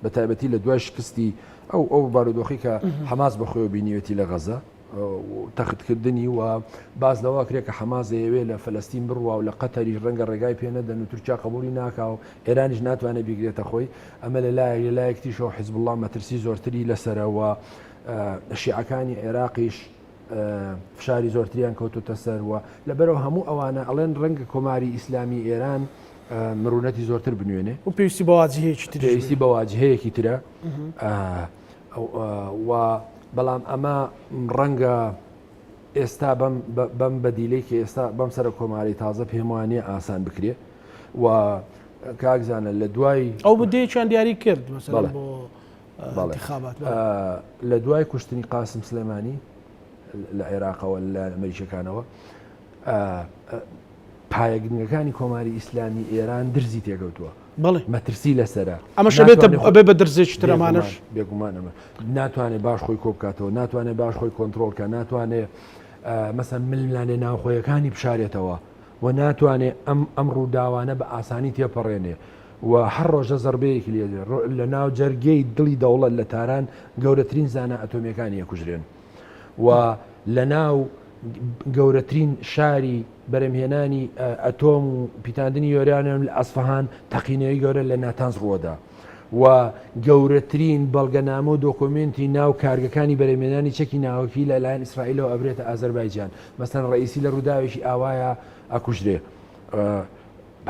بە تایبەتی لە دوای شکستی ئەو ئەو بارودۆخی کە حەماس بەخۆیەوە بینیوێتی لە غەزە تەختکردنی و باس لەوە کرێ کە حەماس دەیەوێت لە فەلەستین بڕوا و لە قەتەریش ڕەنگە ڕێگای پێ نەدەن و تورکیا قبوڵی ناکا و ئێرانیش ناتوانێت بیگرێتە خۆی ئەمە لە لایەک لە لایەک تریشەوە حیزبوڵڵا مەترسی زۆرتری لەسەرە و شیعەکانی عێراقیش فشاری زۆرتریان کەوتوتە سەر و لەبەرەوە هەموو ئەوانە ئەڵێن ڕەنگە کۆماری ئیسلامی ئێران مرونەتی زۆرتر بنوێنێ و پێویستی بە واجهەیەکی تر پێویستی بە واجهەیەکی ترە و. بەڵام ئەمە ڕەنگە ئێستا بەم بەم بەدیلەی کە ئێستا بەم سەرۆک کۆماری تازە پێم وانییە ئاسان بکرێ و کاک زانە لە دوای ئەو بودجەیەکیان دیاری کرد مەسەلەن بۆ انتخابات لە دوای کوشتنی قاسم سلێمانی لە عێراقەوە لە ئەمریکەکانەوە پایە گرنگەکانی کۆماری ئیسلامی ئێران درزی تێکەوتووە بەڵێ مەترسی لەسرە ئەمەش ئەبێتە ئەبێ بە درزێکی تر ئەمانەش بێگومان ئەمە ناتوانێت باش خۆی کۆبکاتەوە ناتوانێت باش خۆی کۆنترۆڵکە ناتوانێت مەسەن ململانێ ناوخۆیەکانی بشارێتەوە و ناتوانێت ئەم ئەم ڕووداوانە بە ئاسانی تێپەڕێنێ و هەر ڕۆژە زەربەیەکی لێ لە ناو جەرگەی دڵی دەوڵەت لە تاران گەورەترین زانا ئەتۆمیەکانی ئەکوژرێن و لە ناو گەورەترین شاری بەرهەمهێنانی ئەتۆم و پیتاندنی یۆرانیۆم لە ئەسفەهان تەقینەوەی گەورە لە ناتانز ڕووەدا و گەورەترین بەڵگەنامە و دۆکۆمێنتی ناو کارگەکانی بەرهەمهێنانی چەکی ناوەکی لە لایەن ئیسرائیلەوە ئەبرێتە ئازەربایجان مەسەن ڕئیسی لە ڕووداوێکی ئاوایە ئەکوژرێ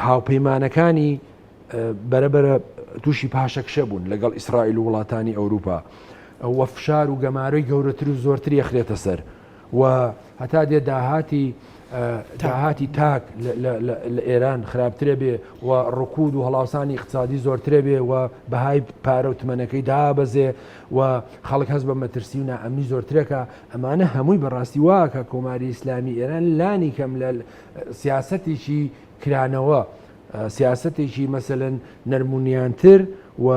هاوپەیمانەکانی بەرەبەرە تووشی پاشەکشە بوون لەگەڵ ئیسرائیل و وڵاتانی ئەوروپا و فشار و گەمارۆی گەورەتر و زۆرتری ئەخرێتە سەر و هەتا دێ داهاتی داهاتی تاک لە ئێران خراپترە بێ و ڕکود و هەڵاوسانی اقتصادی زۆرترە بێ و بەهای پارە و تمەنەکەی دابەزێ و خەڵک هەست بە مەترسی و نائەمنی زۆرترەکە ئەمانە هەمووی بەڕاستی واکە کۆماری ئیسلامی ئێران لانی کەم لە سیاسەتێکی کرانەوە سیاسەتێکی مەسەلەن نەرمونیانتر و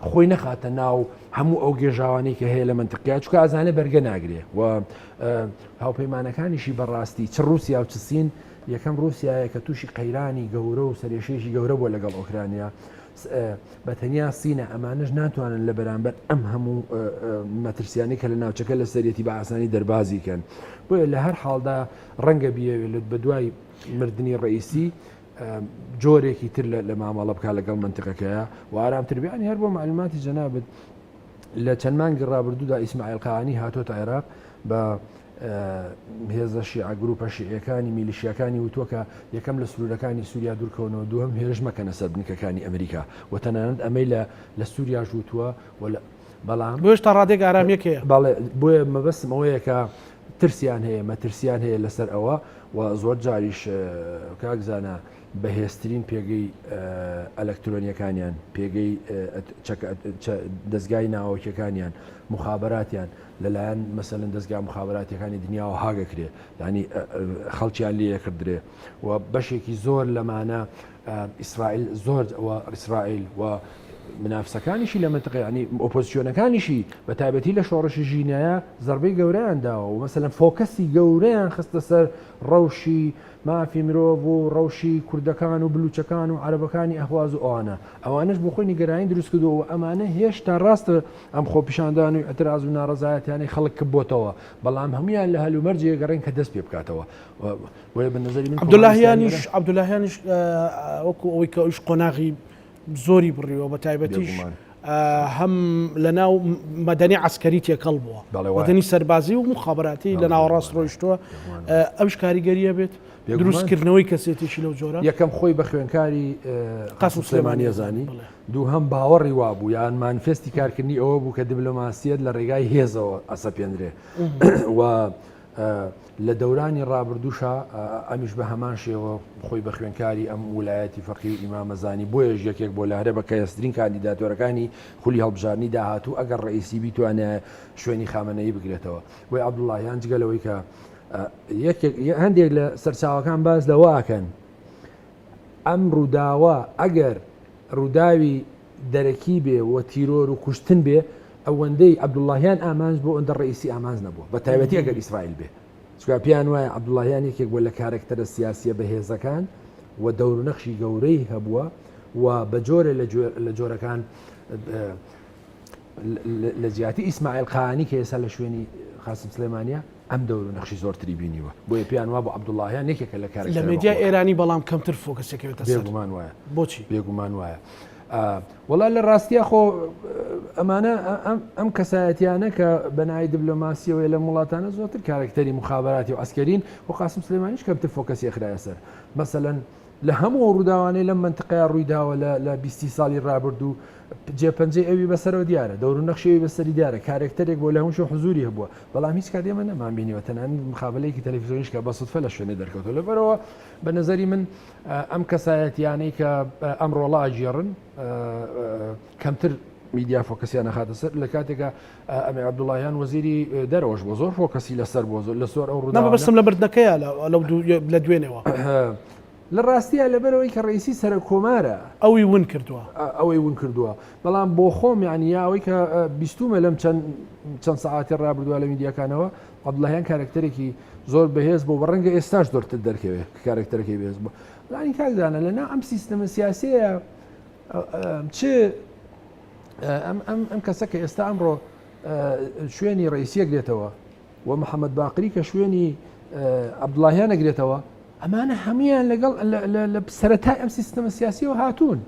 خۆی نەخاتە ناو هەموو ئەو گێژاوانەی کە هەیە لە منتقیا چکە ئازانێ بەرگە ناگرێ و هاوپەیمانەکانیشی بەڕاستی چ رووسیا و چ سین یەکەم رووسایە کە تووشی قەیرانی گەورە و سەرێشەیەکی گەورە بووە لەگەڵ ئۆکرانیا بە تەنیا سینە ئەمانەش ناتوانن لە بەرامبەر ئەم هەموو مەترسیانی کە لە ناوچەکە لە سەرەتی بە ئاسانی دەربازی کەن بۆیە لە هەر حاڵدا ڕەنگە بیەوێت بە دوای مردنی ڕئیسی جۆرێکی تر لە مامەڵە بکات لەگەڵ منتیقەکەیە و ئارامتر بیانی هەر بۆ معلوماتی جەنابت لە چەند مانگی ڕابردوودا ئیسماعیل قانی هاتۆتە عێراق بە هێزە شیعە گروپە شیعەکانی میلیشیاکانی وتووە کە یەکەم لە سنوورەکانی سووریا دوورکەونەوە دووەم هێرش مەکەنە سەر بنکەکانی ئەمریکا و تەنانەت ئەمەی لە لە سووریاش وتووە و بەڵام بۆیش تا ڕادێک ئارامیەک هەیە بەڵێ بۆیە مەبەستم ئەوەیە کە ترسیان هەیە مەترسیان هەیە لەسەر ئەوە و زۆر جاریش کاک زانا بەهێزترین پێگەی ئەلکترۆنیەکانیان پێگەی دەستگای ناوەکیەکانیان مخابراتیان لەلایەن مەسەلەن دەستگا مخابراتیەکانی دنیاوە هاگەکرێ ینی خەڵکیان لێکردرێ و بەشێکی زۆر لەمانە ئیسرائیل زۆر ئیسرائیل و منافسەکانیشی لە منتقە ینی ئۆپۆزیسیۆنەکانیشی بە تایبەتی لە شۆڕشی ژینایە زەربەی گەورەیان داوە و مەسەلەن focus ی گەورەیان خستە سەر ڕەوشی مافی مرۆڤ و ڕەوشی کوردەکان و بلوچەکان و عەرەبەکانی ئەهواز و ئەوانە ئەوانەش بۆ خۆی نیگەرانی دروست کردووە و ئەمانە هێشتا ڕاستە ئەم خۆپیشاندان و ئیعتراز و ناڕەزایەتیانەی خەڵک کپ بۆتەوە بەڵام هەمویان لە هەلومەرجێک گەڕێن کە دەست پێ بکاتەوە بۆیە بە نظری من عەبدوڵاهیانیش عەبدوڵاهیانیش وەکو ئەوەی کە ئەویش قۆناغی زۆری بڕیوە بە تایبەتیش هەم لە ناو مەدەنی عسکەری تێکەڵ بووە مەدەنی سەربازی و مخابراتی لە ناوەڕاست ڕۆیشتووە ئەوش کاریگەریە بێت دروستکردنەوەی کەسێتێکی لەو جۆرە یەکەم خۆی بە خوێنکاری قاسم سلێمانی زانی دووهەم باوەڕی وابوو یان مانفێستی کارکردنی ئەوە بوو کە دیبلۆماسیەت لە ڕێگای هێزەوە ئەسەپێنرێ و لە دەورانی ڕابردووشا ئەمیش بە هەمان شێوە خۆی بە خوێنکاری ئەم ولایەتی فەقی و ئیمامە زانی، بۆیەش یەکێک بۆ لە هەرە بەکەیەسترین کاندیداتۆرەکانی خولی هەڵبژاردنی داهاتوو ئەگەر ڕەئیسی بیتوانایە شوێنی خامەنەیی بگرێتەوە. بۆیە عەبدوڵڵاهیان جگە لەوەی کە یەکێک هەندێک لە سەرچاوەکان باس لەوە ئەکەن ئەم ڕووداوە ئەگەر ڕووداوی دەرەکی بێ و تیرۆر و کوشتن بێ، ئەوەندەی عەبدوڵڵاهیان ئامانج بوو ئەوەندە ڕەئیسی ئامانج نەبووە، بە تایبەتی ئەگەر ئیسرائیل بێ. چونکە پێیان وایە عەبدوڵڵاهیان یەکێک بووە لە کارەکتەرە سیاسییە بەهێزەکان و دەور و نەخشی گەورەی هەبووە و بە جۆرێ لە جۆرەکان لە جیاتی ئیسماعیل قائانی کە ئێستا لە شوێنی قاسم سلێمانییە، ئەم دەور و نەخشی زۆرتری بینیوە بۆیە پێیان وابوو عەبدوڵڵاهیان یەکێکە لە کارەکتەرە لە مێدیای ئێرانی بەڵام کەمتر focus ەکەوێتە سەر. بێگومان وایە. بۆچی؟ بێگومان وایە. وەڵا لە ڕاستیا خۆ ئەمانە ئەم کەسایەتیانە کە بە ناوی دیبلۆماسیەوەی لەم وڵاتانە زۆرتر کارەکتەری مخابراتی و عەسکەرین و قاسم سلێمانیش کەمتر focus ی ئەخرایە سەر. مەسەلەن. لە هەموو ئەو ڕووداوانەی لەم مەنتقەیە ڕوویداوە لە بیستی ساڵی ڕابردوو جێپەنجەی ئەوی بەسەرەوە دیارە، دەور و نەخشی ئەوی بەسەری دیارە، کارێکتەرێک بووە لە هەموو شوێن حزووری هەبووە، بەڵام هیچ کات ئێمە نەمانبینیوە، تەنانەت مقابەلەیەکی تەلەفزیۆنیش کە بە سودفە لە شوێنێ دەرکەوتووە. لەبەرئەوە بە نەزەری من ئەم کەسایەتییانەی کە ئەم ڕۆڵە ئەگێڕن کەمتر میدیا focus یان ئەخاتە سەر، لە کاتێکا ئەمیر عەبدوڵاهیان وەزیری دەرەوەش بووە زۆر focus ی لەسەر بووە زۆر لە زۆر ئەو ڕووداوانە. مەبەستم لە مردنەکەیە لە دوێنێوە. لە ڕاستیا لەبەرئەوەی کە ڕەئیسی سەرەک کۆمارە. ئەوی ون کردووە. ئەوەی ون کردووە. بەڵام بۆ خۆم یانی یا ئەوەی کە بیستوومە لەم چەند چەند سەعاتی ڕابردووە لە میدیاکانەوە عەبدوڵاهیان کارەکتەرێکی زۆر بەهێز بوو بە ڕەنگە ئێستاش زۆرتر دەرکەوێ کە کارەکتەرەکەی بەهێز بوو. یانی کاک زانا لەناو ئەم سیستەمە سیاسیەیە چ ئەم ئەم ئەم کەسە کە ئێستا ئەمڕۆ شوێنی ڕئیسیەک دێتەوە و محەممەد باقری کە شوێنی عەبدوڵاهیان ئەگرێتەوە ئەمانە هەمویان لەگەڵ لە سەرەتای ئەم سیستەمە سیاسیەوە هاتوون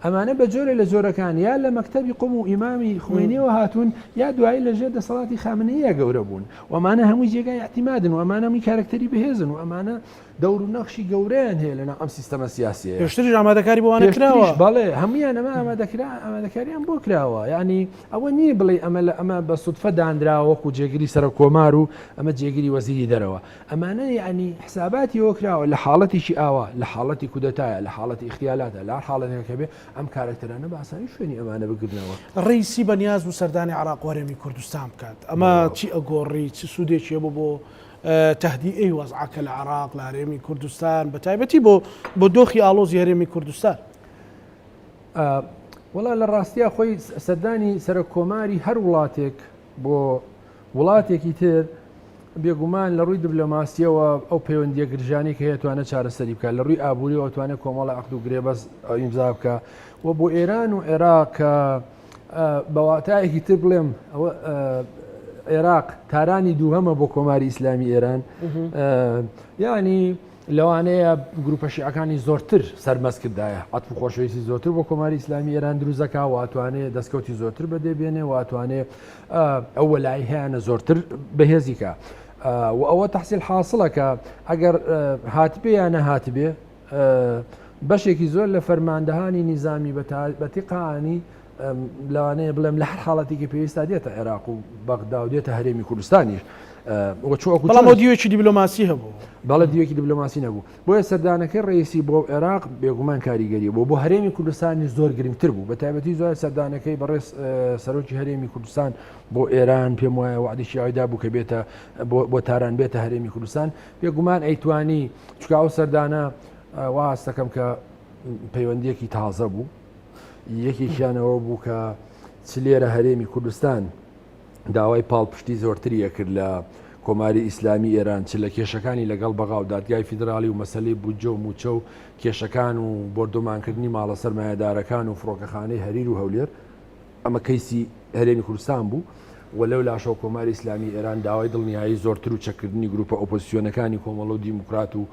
ئەمانە بە جۆرێ لە جۆرەکان یا لە مەکتەبی قوم و ئیمامی خوێنیەوە هاتوون یا دوایی لە ژێر دەسەڵاتی خامنەیە گەورە بوون وەمانە هەمووی جێگای اعتیمادن و ئەمانە هەمووی کارکتەری بەهێزن و ئەمانە دەور و نەخشی گەورەیان هەیە لەناو ئەم سیستەمە سیاسیەیە. پێشتریش ئامادەکاری بۆ وانە کراوە. بەڵێ هەمویان ئەمە ئامادەکرا ئامادەکاریان بۆ کراوە یعنی ئەوە نییە بڵێ ئەمە لە ئەمە بە سودفە دانراوە وەکو جێگری سەرۆک کۆمار و ئەمە جێگری وەزیری دەرەوە ئەمانە یعنی حساباتی ئەوە کراوە لە حاڵەتێکی ئاوا لە حاڵەتی کودەتایە لە حاڵەتی ئیختیالاتە لە هەر حاڵەتێک کە بێ ئەم کارەکتەرانە بە ئاسانی شوێنی ئەمانە بگرنەوە. ڕەیسی بە نیاز بوو سەردانی عێراق و هەرێمی کوردستان بکات ئەمە چی ئەگۆڕی چ سوودێکی هەبوو بۆ تەهدیئەی وەزعەکە لە عێراق، لە هەرێمی کوردستان، بە تایبەتی بۆ بۆ دۆخی ئاڵۆزی هەرێمی کوردستان؟ وەڵا لە ڕاستیا خۆی سەردانی سەرۆک کۆماری هەر وڵاتێک بۆ وڵاتێکی تر بێگومان لە ڕووی دیبلۆماسیەوە ئەو پەیوەندیە گرژانی کە هەیە توانێت چارەسەری بکات لە ڕووی ئابووریەوە توانێت کۆمەڵە عەقد و گرێبەست ئیمزا بکە و بۆ ئێران و عێراق کە بە واتایەکی تر بڵێم ئەوە عێراق تارانی دووهەمە بۆ کۆماری ئیسلامی ئێران یعنی لەوانەیە گروپە شیعەکانی زۆرتر سەرمەست کردایە عەتف و خۆشەویستی زۆرتر بۆ کۆماری ئیسلامی ئێران دروست دەکا و ئەتوانێ دەستکەوتی زۆرتر بەدێ بێنێ و ئەتوانێ ئەو وەلای هەیانە زۆرتر بەهێزی کە و ئەوە تەحسیل حاصلە کە ئەگەر هاتبێ یا نەهاتبێ بەشێکی زۆر لە فەرماندەهانی نیزامی بە تیقانی لەوانەیە بڵێم لە هەر حاڵەتێکی پێویستا دێتە عێراق و بەغدا و دێتە هەرێمی کوردستانیش. بەڵام ئەو دیوێکی دیبلۆماسی هەبوو. بەڵێ دیوێکی دیبلۆماسی نەبوو. بۆیە سەردانەکەی ڕەئیسی بۆ عێراق بێگومان کاریگەری بوو بۆ هەرێمی کوردستانی زۆر گرنگتر بوو بە تایبەتی زۆر سەردانەکەی بەڕێز سەرۆکی هەرێمی کوردستان بۆ ئێران پێم وایە وعدێکی ئەوی دابوو کە بێتە بۆ تاران بێتە هەرێمی کوردستان بێگومان ئەیتوانی چونکە ئەو سەردانە وا هەستەکەم کە پەیوەندیەکی تازە بوو یەکێکیانەوە بوو کە چ لێرە هەرێمی کوردستان داوای پاڵپشتی زۆرتری ئەکرد لە کۆماری ئیسلامی ئێران چ لە کێشەکانی لەگەڵ بەغا و دادگای فیدراڵی و مەسلەی بودجە و موچە و کێشەکان و بۆردومانکردنی ماڵە سەرمایەدارەکان و فڕۆکەخانەی هەریر و هەولێر ئەمە کەیسی هەرێمی کوردستان بوو و لەو لاشەوە کۆماری ئیسلامی ئێران داوای دڵنیایی زۆرتر و چەککردنی گروپە ئۆپۆزیسیۆنەکانی کۆمەڵە و دیموکرات و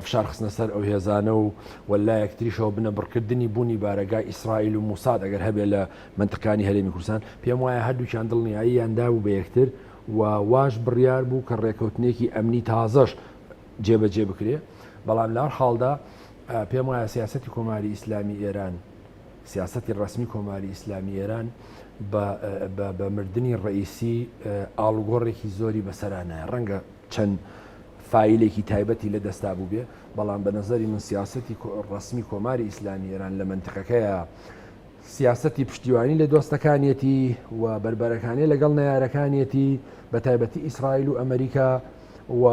فشار خستنە سەر ئەو هێزانە و و لایەکتریشەوە بنەبڕکردنی بوونی بارەگای ئیسرائیل و موساد ئەگەر هەبێ لە مەنتقانی هەرێمی کوردستان پێم وایە هەردووکیان دڵنیاییان دابوو بە یەکتر و واش بڕیار بوو کە ڕێکەوتنێکی ئەمنی تازەش جێبەجێ بکرێ بەڵام لە هەر حاڵدا پێم وایە سیاسەتی کۆماری ئیسلامی ئێران سیاسەتی ڕەسمی کۆماری ئیسلامی ئێران بە مردنی ڕەئیسی ئاڵوگۆڕێکی زۆری بەسەرا نایە ڕەنگە چەند فایلێکی تایبەتی لە دەستا بووبێ بەڵام بە نەزەری من سیاسەتی ڕەسمی کۆماری ئیسلامی ئێران لە مەنتقەکەیە سیاسەتی پشتیوانی لە دۆستەکانیەتی و بەربەرەکانی لەگەڵ نەیارەکانیەتی بە تایبەتی ئیسرائیل و ئەمریکا و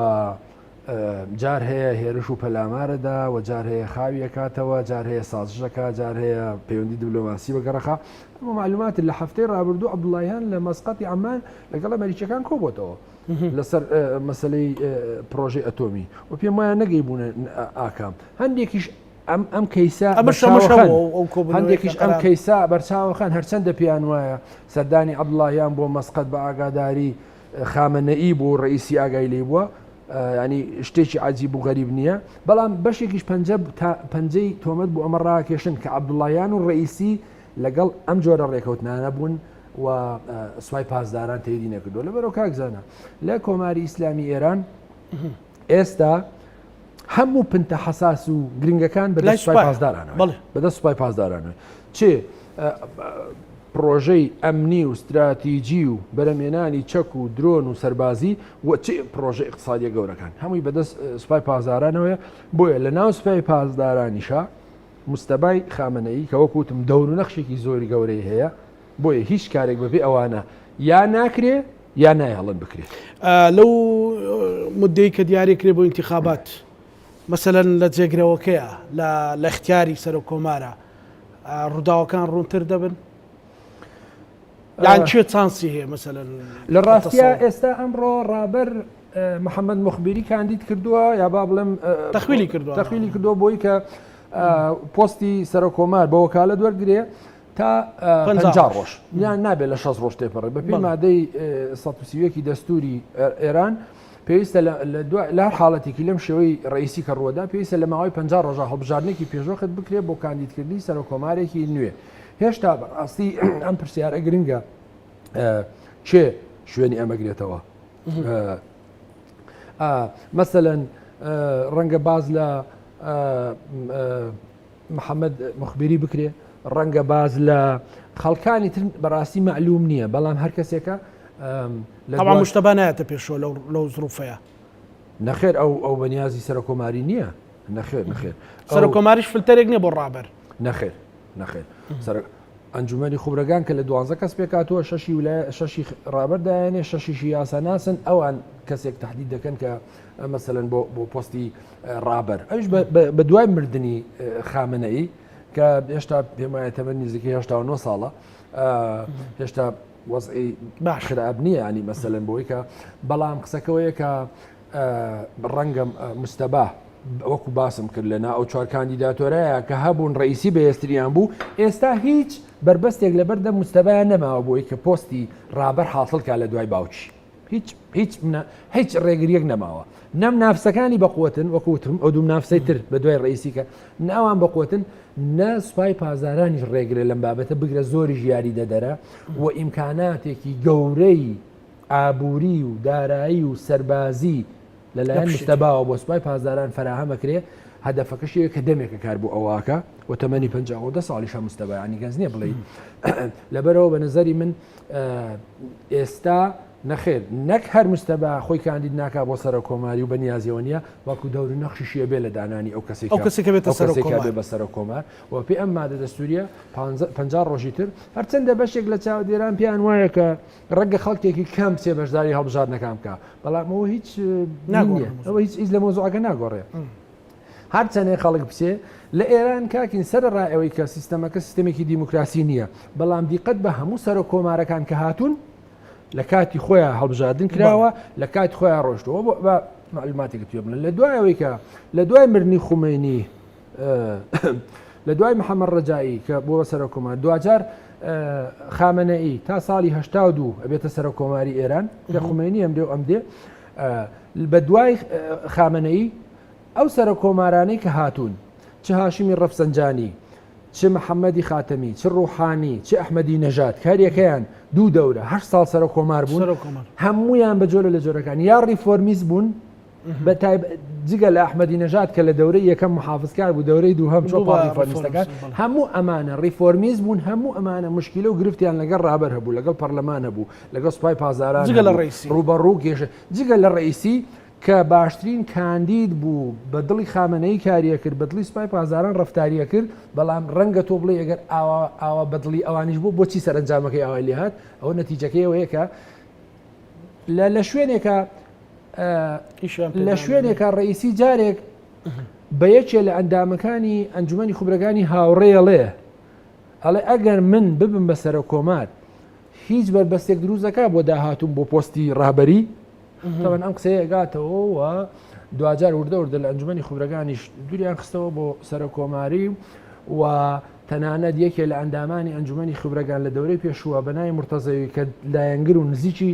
جار هەیە هێرش و پەلامارەدا و جار هەیە خاوی ئەکاتەوە، جار هەیە سازش ئەکا، جار هەیە پەیوەندی دبلۆماسی بەگەڕەخا. ئەمە معلومات لە هەفتەی ڕابردوو عەبدوڵاهیان لە مەسقەتی عەمان لەگەڵ ئەمەریکیەکان کۆبۆتەوە لەسەر مەسەلەی پرۆژەی ئەتۆمی و پێم وایە نەگەیبوونە ئاکام. هەندێکیش ئەم ئەم کەیسە هەندێکیش ئەم کەیسە بەرچاوەخەن هەرچەندە پێیان وایە سەردانی عەبدوڵاهیان بۆ مەسقەت بە ئاگاداری خامەنەئی بوو ڕئیسی ئاگای لێ بووە ینی شتێکی عجیب و غەریب نییە بەڵام بەشێکیش پەنجە پەنجەی تۆمەت بۆ ئەمە ڕاکێشن کە عەبدوڵایان و ڕئیسی لەگەڵ ئەم جۆرە ڕێکەوتنانە بوون و سوپای پاسداران تەیدی نەکردو لەبەرەوە کاکزانە لە کۆماری ئیسلامی ئێران ئێستا هەموو پنتە حەساس و گرنگەکان بە دەست سوپای پاسدارانەوە بەدەست سوپای پاسدارانەوە چێ پرۆژەی ئەمنی و ستراتیجی و بەرەمێنانی چەک و درۆن و سەربازی و چ پرۆژە اقتصادیە گەورەکان هەمووی بەدەست سوپای پاسدارانەوەیە بۆیە لە ناو سوپای پاسدارانیشا مستەبای خامنەیی کە وەکو وتم دەور و نەخشێکی زۆری گەورەی هەیە بۆیە هیچ کارێک بەبێ ئەوانە یا ناکرێ یا نایهڵن بکرێ. لەو مدەی کە دیاری کرێ بۆ ئینتیخابات مەسەلەن لە جێگرەوەکەیە لە لە اختیاری سەرۆک کۆمارە ڕووداوەکان ڕوونتر دەبن؟ یان چێ چانسی هەیە مەسەلەن لە ڕاستیا ئێستا ئەمڕۆ ڕابەر محەممەد مخبیری کاندید کردووە یا با بڵێم تەخویلی کردووە تەخویلی کردووە بۆی کە پۆستی سەرۆک کۆمار بە وەکالەت وەرگێ تا 50 ڕۆژ یان نابێت لە 6 ڕۆژ تێپەڕێ بە پێی مادەی 131 دەستوری ئێران پێویستە لە هەر حاڵەتێکی لەم شێوەی ڕئیسی کە ڕووەدا پێویستە لە ماوەی 50 ڕۆژە هەڵبژاردنێکی پێشوەخت بکرێت بۆ کاندیدکردنی سەرۆک کۆمارێکی نوێ هێشتا بەڕاستی ئەم پرسیارە گرنگە کێ شوێنی ئەمەگرێتەوە مەسەەن ڕەنگە باز لە محەممەد مخبیری بکرێ ڕەنگە باز لە خەڵکانی تر بەڕاستی معلوم نییە بەڵام هەر کەسێکە لە مشتبا نایەتە پێشەوە لەو زروفەیە نەخێر ئەو ئەو بەنیازی سەرکۆماری نییە نەخێر نەخێر سەرکۆماریش فلتەرێک نییە بۆ ڕابەر نەخێر نەخێر سەرۆک ئەنجومەنی خوبرەگان کە لە دوانزە کەس پێکهاتووە شەشی ولایە شەشی ڕابەر دایانێ شەشیشی یاساناسن ئەوان کەسێک تهدید دەکەن کە مەسەلەن بۆ بۆ پۆستی ڕابەر ئەوش بە دوای مردنی خامنەئی کە هێشتا پێم وایە تەمەن نزیکەی 89 ساڵە هێشتا وەزعی باش خراپ نییە ینی مەسەلەن بۆی کە بەڵام قسەکەوەیە کە ڕەنگە مستەبا وەکو باسم کرد لەنا ئەو چوار کاندیداتۆرەیە کە هەبوون ڕئیسی بەهێزتریان بوو ئێستا هیچ بربەستێک لەبەردەم مستەبایان نەماوە بۆی کە پۆستی ڕابەر حاصل کا لە دوای باوکی هیچ هیچ هیچ ڕێگریەک نەماوە نەم نافسەکانی بەقوتن وەکوتم ئەو دوو نافسەی تر بە دوای ڕئیسی کە ناوان بەقوتن نە سوپای پازدارانیش ڕێگرە لەم بابەتە بگرە زۆری ژیاری دەدەرە و ئیمکاناتێکی گەورەی ئابووری و دارایی و سەربازی لەلایەن مستەباوە بۆ سوپای پاسداران فەراهەم ئەکرێ، هەدەفەکەشی ئەوەیە کە دەمێکە کار بۆ ئەوە ئەکا و تەمەنی 50 ساڵیشە مستەبا یانی گەنج نییە بڵێی لەبەرەوە بە نەزەری من ئێستا نەخێر نەک هەر مستەبا خۆی کاندید ناکا بۆ سەرۆک کۆماری و بەنیازیەوە نییە بەڵکو دەور و نەخشیشی ئەبێ لە دانانی ئەو کەسێک ئەو کەسێک بێتە سەرۆک کۆمار بە سەرۆک کۆمار و پێ ئەم مادە دەستوریە 50 ڕۆژی تر هەرچەندە بەشێک لە چاودێران پێیان وایە کە ڕەنگە خەڵکێکی کەم بچێ بەشداری هەڵبژاردنەکان بکا بەڵام ئەوە هیچ ناگۆڕێ ئەوە هیچ هیچ لە مۆزوعەکە ناگۆڕێ هەرچەندێ خەڵک بچێ لە ئێران کاکین سەر ڕایەوەی کە سیستەمەکە سیستەمێکی دیموکراسی نییە بەڵام دیقەت بە هەموو سەرۆک کۆمارەکان کە هاتوون لە کاتی خۆیان هەڵبژاردن کراوە لە کاتی خۆیان ڕۆشتەوە بە معلوماتێک پێ بڵێن لە دوایەوەی کە لە دوای مردنی خومەینی لە دوای محەممەد ڕەجایی کە بووە سەرۆک کۆمار دواجار خامنەئی تا ساڵی 82 ئەبێتە سەرۆک کۆماری ئێران کە خومێنی ئەم دێ و ئەم دێ بە دوای خامنەئی ئەو سەرۆک کۆمارانەی کە هاتوون چ هاشمی ڕەفسەنجانی چ محەممەدی خاتەمی چ ڕوحانی چ ئەحمەدی نەژاد کاریەکەیان دوو دەورە هە ساڵ سەرۆک کۆمار بوون هەمویان بە جۆرە لە جۆرەکان یا ڕیفۆرمیست بوون بە تایبەت جگە لە ئەحمەدی نەژاد کە لە دەورەی یەکەم محافزکار بوو دەورەی دووهەم چۆ پاڵ ڕیفۆرمیستەکان هەموو ئەمانە ڕیفۆرمیست بوون هەموو ئەمانە مشکلە و گرفتیان لەگەڵ ڕابەر هەبوو لەگەڵ پەرلەمان هەبوو لەگەڵ سوپای پاسداران جگە لە ڕئیسی ڕووبەڕوو کێشە جگە لە ڕئیسی کە باشترین کاندید بوو بە دڵی خامنەیی کاریە کرد بە دڵی سوپای پاسداران ڕەفتاریە کرد بەڵام ڕەنگە تۆ بڵێ ئەگەر ئاوا ئاوا بە دڵی ئەوانیش بوو بۆچی سەرەنجامەکەی ئاوای لێهات ئەوە نەتیجەکەی ئەوەیە کە لە لە شوێنێکە لە شوێنێکە ڕئیسی جارێک بە یەکێ لە ئەندامەکانی ئەنجومی خوبرەکانی هاوڕێڵێ ئەڵێ ئەگەر من ببم بە سەرۆک کۆمار هیچ بەربەستێک دروست دەکا بۆ داهاتوم بۆ پۆستی ڕابەری تەوەن ئەم قسەیە گاتەوە و دواجار وردە وردە لە ئەنجومی خوبرەکانیش دوریان خستەوە بۆ سەرۆک کۆماری و تەنانەت یەکێ لە ئەندامانی ئەنجومی خبرەگان لە دەورەی پێشووە بە ناوی مرتەزەوی کە لایەنگر و نزیکی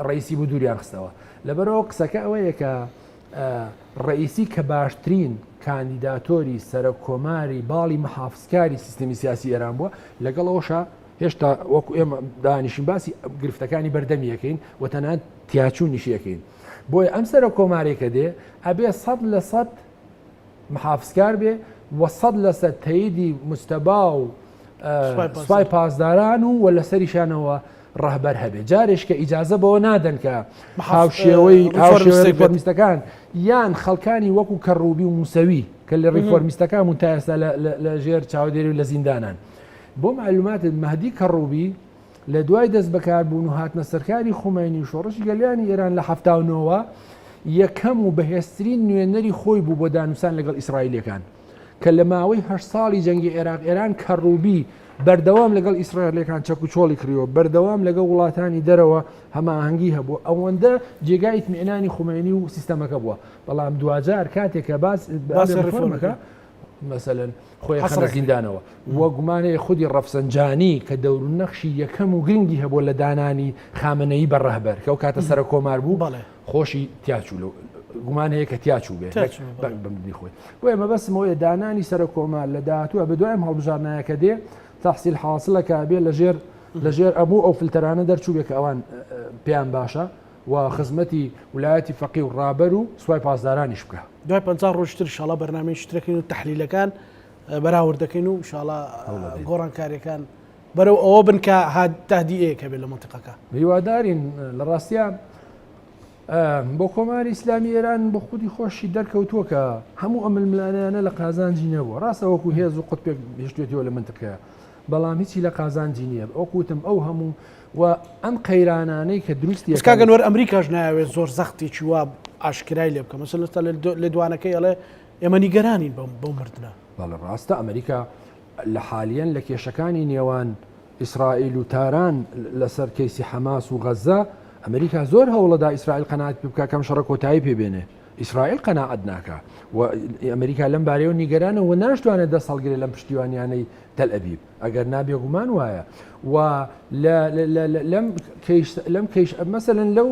ڕئیسی بوو دووریان خستەوە لەبەرەوە قسەکە ئەوەیە کە ڕئیسی کە باشترین کاندیداتۆری سەرۆک کۆماری باڵی محافزکاری سیستمی سیاسی ئێران بووە لەگەڵ ئەوشا هێشتا وەکو ئێمە دانیشین باسی گرفتەکانی بەردەمی یەکەین و تەنانەت تیاچوونیشی یەکەین. بۆیە ئەم سەرۆک کۆمارێک کە دێ ئەبێ 100% محافزکار بێ و 100% تەیدی مجتەبا و سوپای پاسداران و وە لەسەریشانەوە ڕەهبەر هەبێ جارێش کە ئیجازە بەوە نادەن کە هاوشێوەی ڕیفۆرمیستەکان یان خەڵکانی وەکو کەڕوبی و موسەوی کە لە ڕیفۆرمیستەکان بوون تا ئێستا لە ژێر چاودێری و لە زیندانان بۆ معلوماتت مەهدی کەڕوبی لە دوای دەست بەکاربوون و هاتنە سەرکاری خومەینی و شۆڕشی گەلیانی ئێران لە 79ەوە یەکەم و بەهێزترین نوێنەری خۆی بوو بۆ دانوسان لەگەڵ ئیسرائیلەکان کە لە ماوەی هەشت ساڵی جەنگی عێراق ئێران کەڕوبی بەردەوام لەگەڵ ئیسرائیلەکان چەک و چۆڵی کڕیوە، بەردەوام لەگەڵ وڵاتانی دەرەوە هەماهەنگی هەبووە، ئەوەندە جێگای ئیتمئینانی خومەینی و سیستەمەکە بووە، بەڵام دواجار کاتێک کە باس باسی ڕیفۆرمەکە مەسەلەن خۆی خەنە زیندانەوە و گومان هەیە خودی ڕەفسەنجانی کە دەور و نەخشی یەکەم و گرنگی هەبووە لە دانانی خامنەیی بە ڕەهبەر کە ئەو کاتە سەرۆککۆمار بوو، بەڵێ. خۆشی تیاچوو لەو گومان هەیە کە تیاچوو بێ بە مردنی خۆی بۆیە مەبەستم ئەوەیە دانانی سەرۆک کۆمار لە داهاتووە بە دوای ئەم هەڵبژاردنایە کە دێ تەحسیل حاسڵە کە بێ لەژێر لەژێر ئەبوو ئەو فلتەرانە دەرچوو بێ کە ئەوان پێیان باشە و خزمەتی ولایەتی فەقی و ڕابەر و سوپای پاسدارانیش بکە. دوای 50 ڕۆژ تر ئینشاڵا بەرنامەی شترەکەین و تەحلیلەکان بەراورد دەکەین و ئینشاڵا گۆڕانکاریەکان بەرەو ئەوە بن کە تەهدیئەیەک هەبێت لە مەنتیقەکە. هیوادارین لە ڕاستیا بۆ کۆماری ئیسلامی ئێران بۆ خودی خۆشی دەرکەوتووە کە هەموو ئەم ململانێیانە لە قازانجی نەبووە ڕاستە وەکو هێز و قوتبێک هێشتێتەوە لە منتقەیە بەڵام هیچی لە قازانجی نییە ئەو وتم ئەو هەموو و ئەم قەیرانانەی کە دروستی کاک ئەنوەر ئەمریکاش ناوێت زۆر زەختێکی وا ئاشکرای لێ بکە مەسەلەن لەستا لێدوانەکەی ئەڵێ ئێمە نیگەرانین بەم بەو مردنە. بەڵێ ڕاستە ئەمریکا لە حالیەن لە کێشەکانی نێوان ئیسرائیل و تاران لەسەر کەیسی حەماس و غەزە، ئەمریکا زۆر هەوڵەدا ئیسرائیل قەناعەت پێ بکا کەم شەڕە کۆتایی پێ بێنێ. ئیسرائیل قەناعەت ناکا و ئەمریکا لەم بارەیەوە نیگەرانە و ناشتوانێت دەست هەڵگرێت لەم پشتیوانیانەی تەل ئەبیب ئەگەر نا بێگومان وایە و لەم کەیس لەم کەیس مەسەلەن لەو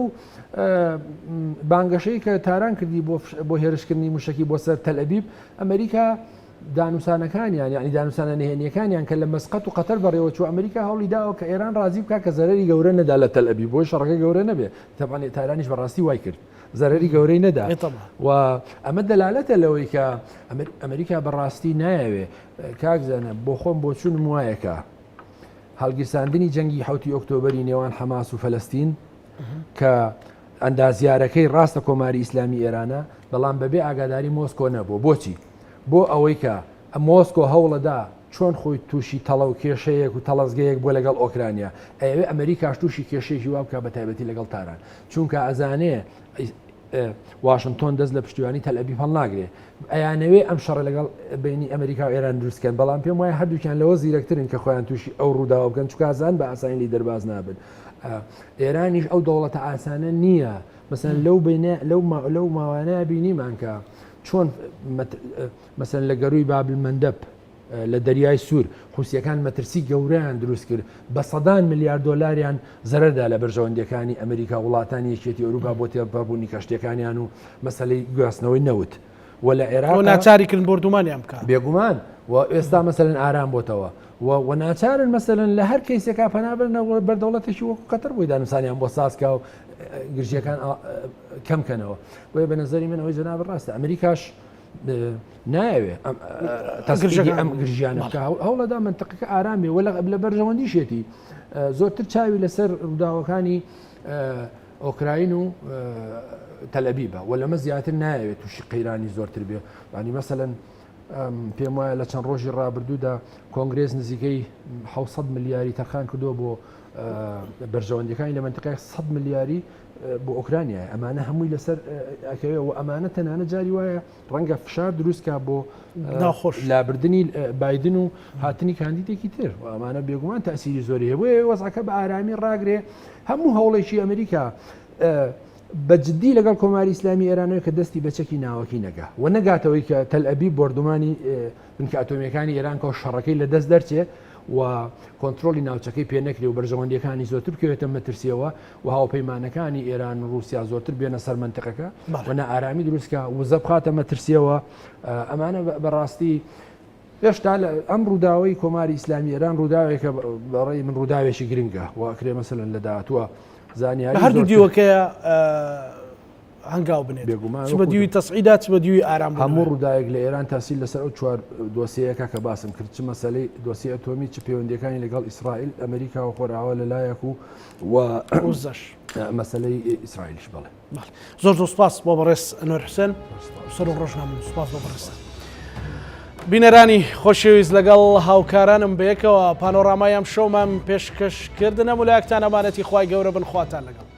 بانگەشەی کە تاران کردی بۆ بۆ هێرشکردنی موشەکی بۆ سەر تەل ئەبیب ئەمریکا دانوسانەکانیان یانی دانوسانە نهێنیەکانیان کە لە مەسقەت و قەتەر بەڕێوە چوو ئەمریکا هەوڵی داوە کە ئێران ڕازی بکا کە زەرەری گەورە نەدا لە تەل ئەبیب بۆی شەڕەکە گەورە نەبێ تەبعەن تارانیش بەڕاستی وای کرد زەرەری گەورەی نەدا و ئەمە دەلالەتە لەوەی کە ئەمریکا بەڕاستی نایەوێ کاک زانە بۆ خۆم بۆچوونم وایە کە هەڵگیرساندنی جەنگی حوتی ئۆکتۆبری نێوان حەماس و فەلەستین کە ئەندازیارەکەی ڕاستە کۆماری ئیسلامی ئێرانە، بەڵام بەبێ ئاگاداری مۆسکۆ نەبووە. بۆچی؟ بۆ ئەوەی کە مۆسکۆ هەوڵەدا چۆن خۆی تووشی تەڵە و کێشەیەک و تەڵەزگەیەک بووە لەگەڵ ئۆکرانیا، ئەیەوێ ئەمریکاش تووشی کێشەیەکی وا بکا بەتایبەتی لەگەڵ تاران. چونکە ئەزانێ واشنتۆن دەست لە پشتیوانی تەلئەبیب هەڵناگرێ. ئەیانەوێ ئەم شەڕە لەگەڵ بەینی ئەمریکا و ئێران دروست کەن، بەڵام پێم وایە هەردووکیان لەوە زیرەکترن کە خۆیان تووشی ئەو ڕووداوە بکەن، چونکە ئەزانن بە ئاسانی لێی دەرباز نابن. ئێرانیش ئەو دەوڵەتە ئاسانە نییە مەسەن لەو بینە لەو لەو ماوانەیە بینیمان کە چۆن مەسەن لە گەروی بابل مەندەب لە دەریای سوور حوسیەکان مەترسی گەورەیان دروست کرد بە سەدان میلیارد دۆلاریان زەرەردا لە بەرژەوەندیەکانی ئەمریکا وڵاتانی یەکێتی ئەوروپا بۆ تێپەڕبوونی کەشتیەکانیان و مەسەلەی گواستنەوەی نەوت و لە عێراق ناچاری کردن بۆردومانیان بکە بێگومان و ئێستا مەسەلەن ئارام بۆتەوە و و ناچارن مەسەلەن لە هەر کەیسێکا پەنا بەرنە بەر دەوڵەتێکی وەکو قەتەر بۆی دانوسانیان بۆ سازکا و گرژیەکان کەم کەنەوە بۆیە بە نظری من ئەوەی جەناب ڕاستە ئەمریکاش نایەوێ تەسگرژەکە ئەم گرژیانە بکە هەوڵەدا منتقەکە ئارامی وە لە بەرژەوەندیشێتی زۆرتر چاوی لەسەر ڕووداوەکانی ئۆکراین و تەلەبیبە و لەمە زیاتر نایەوێت تووشی قەیرانی زۆرتر بێ ینی مەسەن پێم وایە لە چەند ڕۆژی ڕابردوودا کۆنگرێس نزیکەی 600 ملیاری تەرخان کردووە بۆ بەرژەوەندەکانی لە منتقای 100 ملیاری بۆ ئۆکرانیا ئەمانە هەمووی لەسەر ئەکەوێ و ئەمانە تەنانە جاری وایە ڕەنگە فشار دروستکا بۆ ناخۆش لابردنی بایدن و هاتنی کاندیدێکی تر و ئەمانە بێگومان تەسیری زۆری هەیە بۆیە وەزعەکە بە ئارامی ڕاگرێ هەموو هەوڵێکی ئەمریکا بە جددی لەگەڵ کۆماری ئیسلامی ئێرانەوە کە دەستی بە چەکی ناوەکی نەگا و نەگاتەوەی کە تەل ئەبیب بۆردومانی بنکە ئەتۆمیەکانی ئێران کە شەڕەکەی لە دەست دەرچێ و کۆنترۆڵی ناوچەکەی پێ نەکرێ و بەرژەوەندیەکانی زۆرتر بکەوێتە مەترسیەوە و هاوپەیمانەکانی ئێران و ڕووسیا زۆرتر بێنە سەر مەنتقەکە و نائارامی دروستکە وزە بخاتە مەترسیەوە ئەمانە بەڕاستی هێشتا ئەم ڕووداوی کۆماری ئیسلامی ئێران ڕووداوێکە بەڕێی من ڕووداوێکی گرنگە و ئەکرێ مەسەلەن لە داهاتووە زانیاری هەردوو دیوەکەیە. هەنگاو بنێت. بێگومان چ بە دیوی تەسعیدا چ بە دیوی ئارام هەموو ڕووداوێک لە ئێران تاسیر لەسەر ئەو چوار دۆسیەیەکە کە باسم کرد چ مەسەلەی دۆسیە ئەتۆمی چ پەیوەندیەکانی لەگەڵ ئیسرائیل ئەمریکا و خۆرئاوا لە لایەک و و وزەش مەسەلەی ئیسرائیلش بەڵێ. زۆر زۆر سپاس بۆ بەڕێز ئەنوەر حوسێن سەرۆک ڕۆژنامەنووس سپاس بۆ بەڕێزتان. بینەرانی خۆشەویست لەگەڵ هاوکارانم بەیەکەوە پانۆرامای ئەم شەومان پێشکەش کردن هەموو لایەکتان ئەمانەتی خوای گەورە بن خواتان لەگەڵ.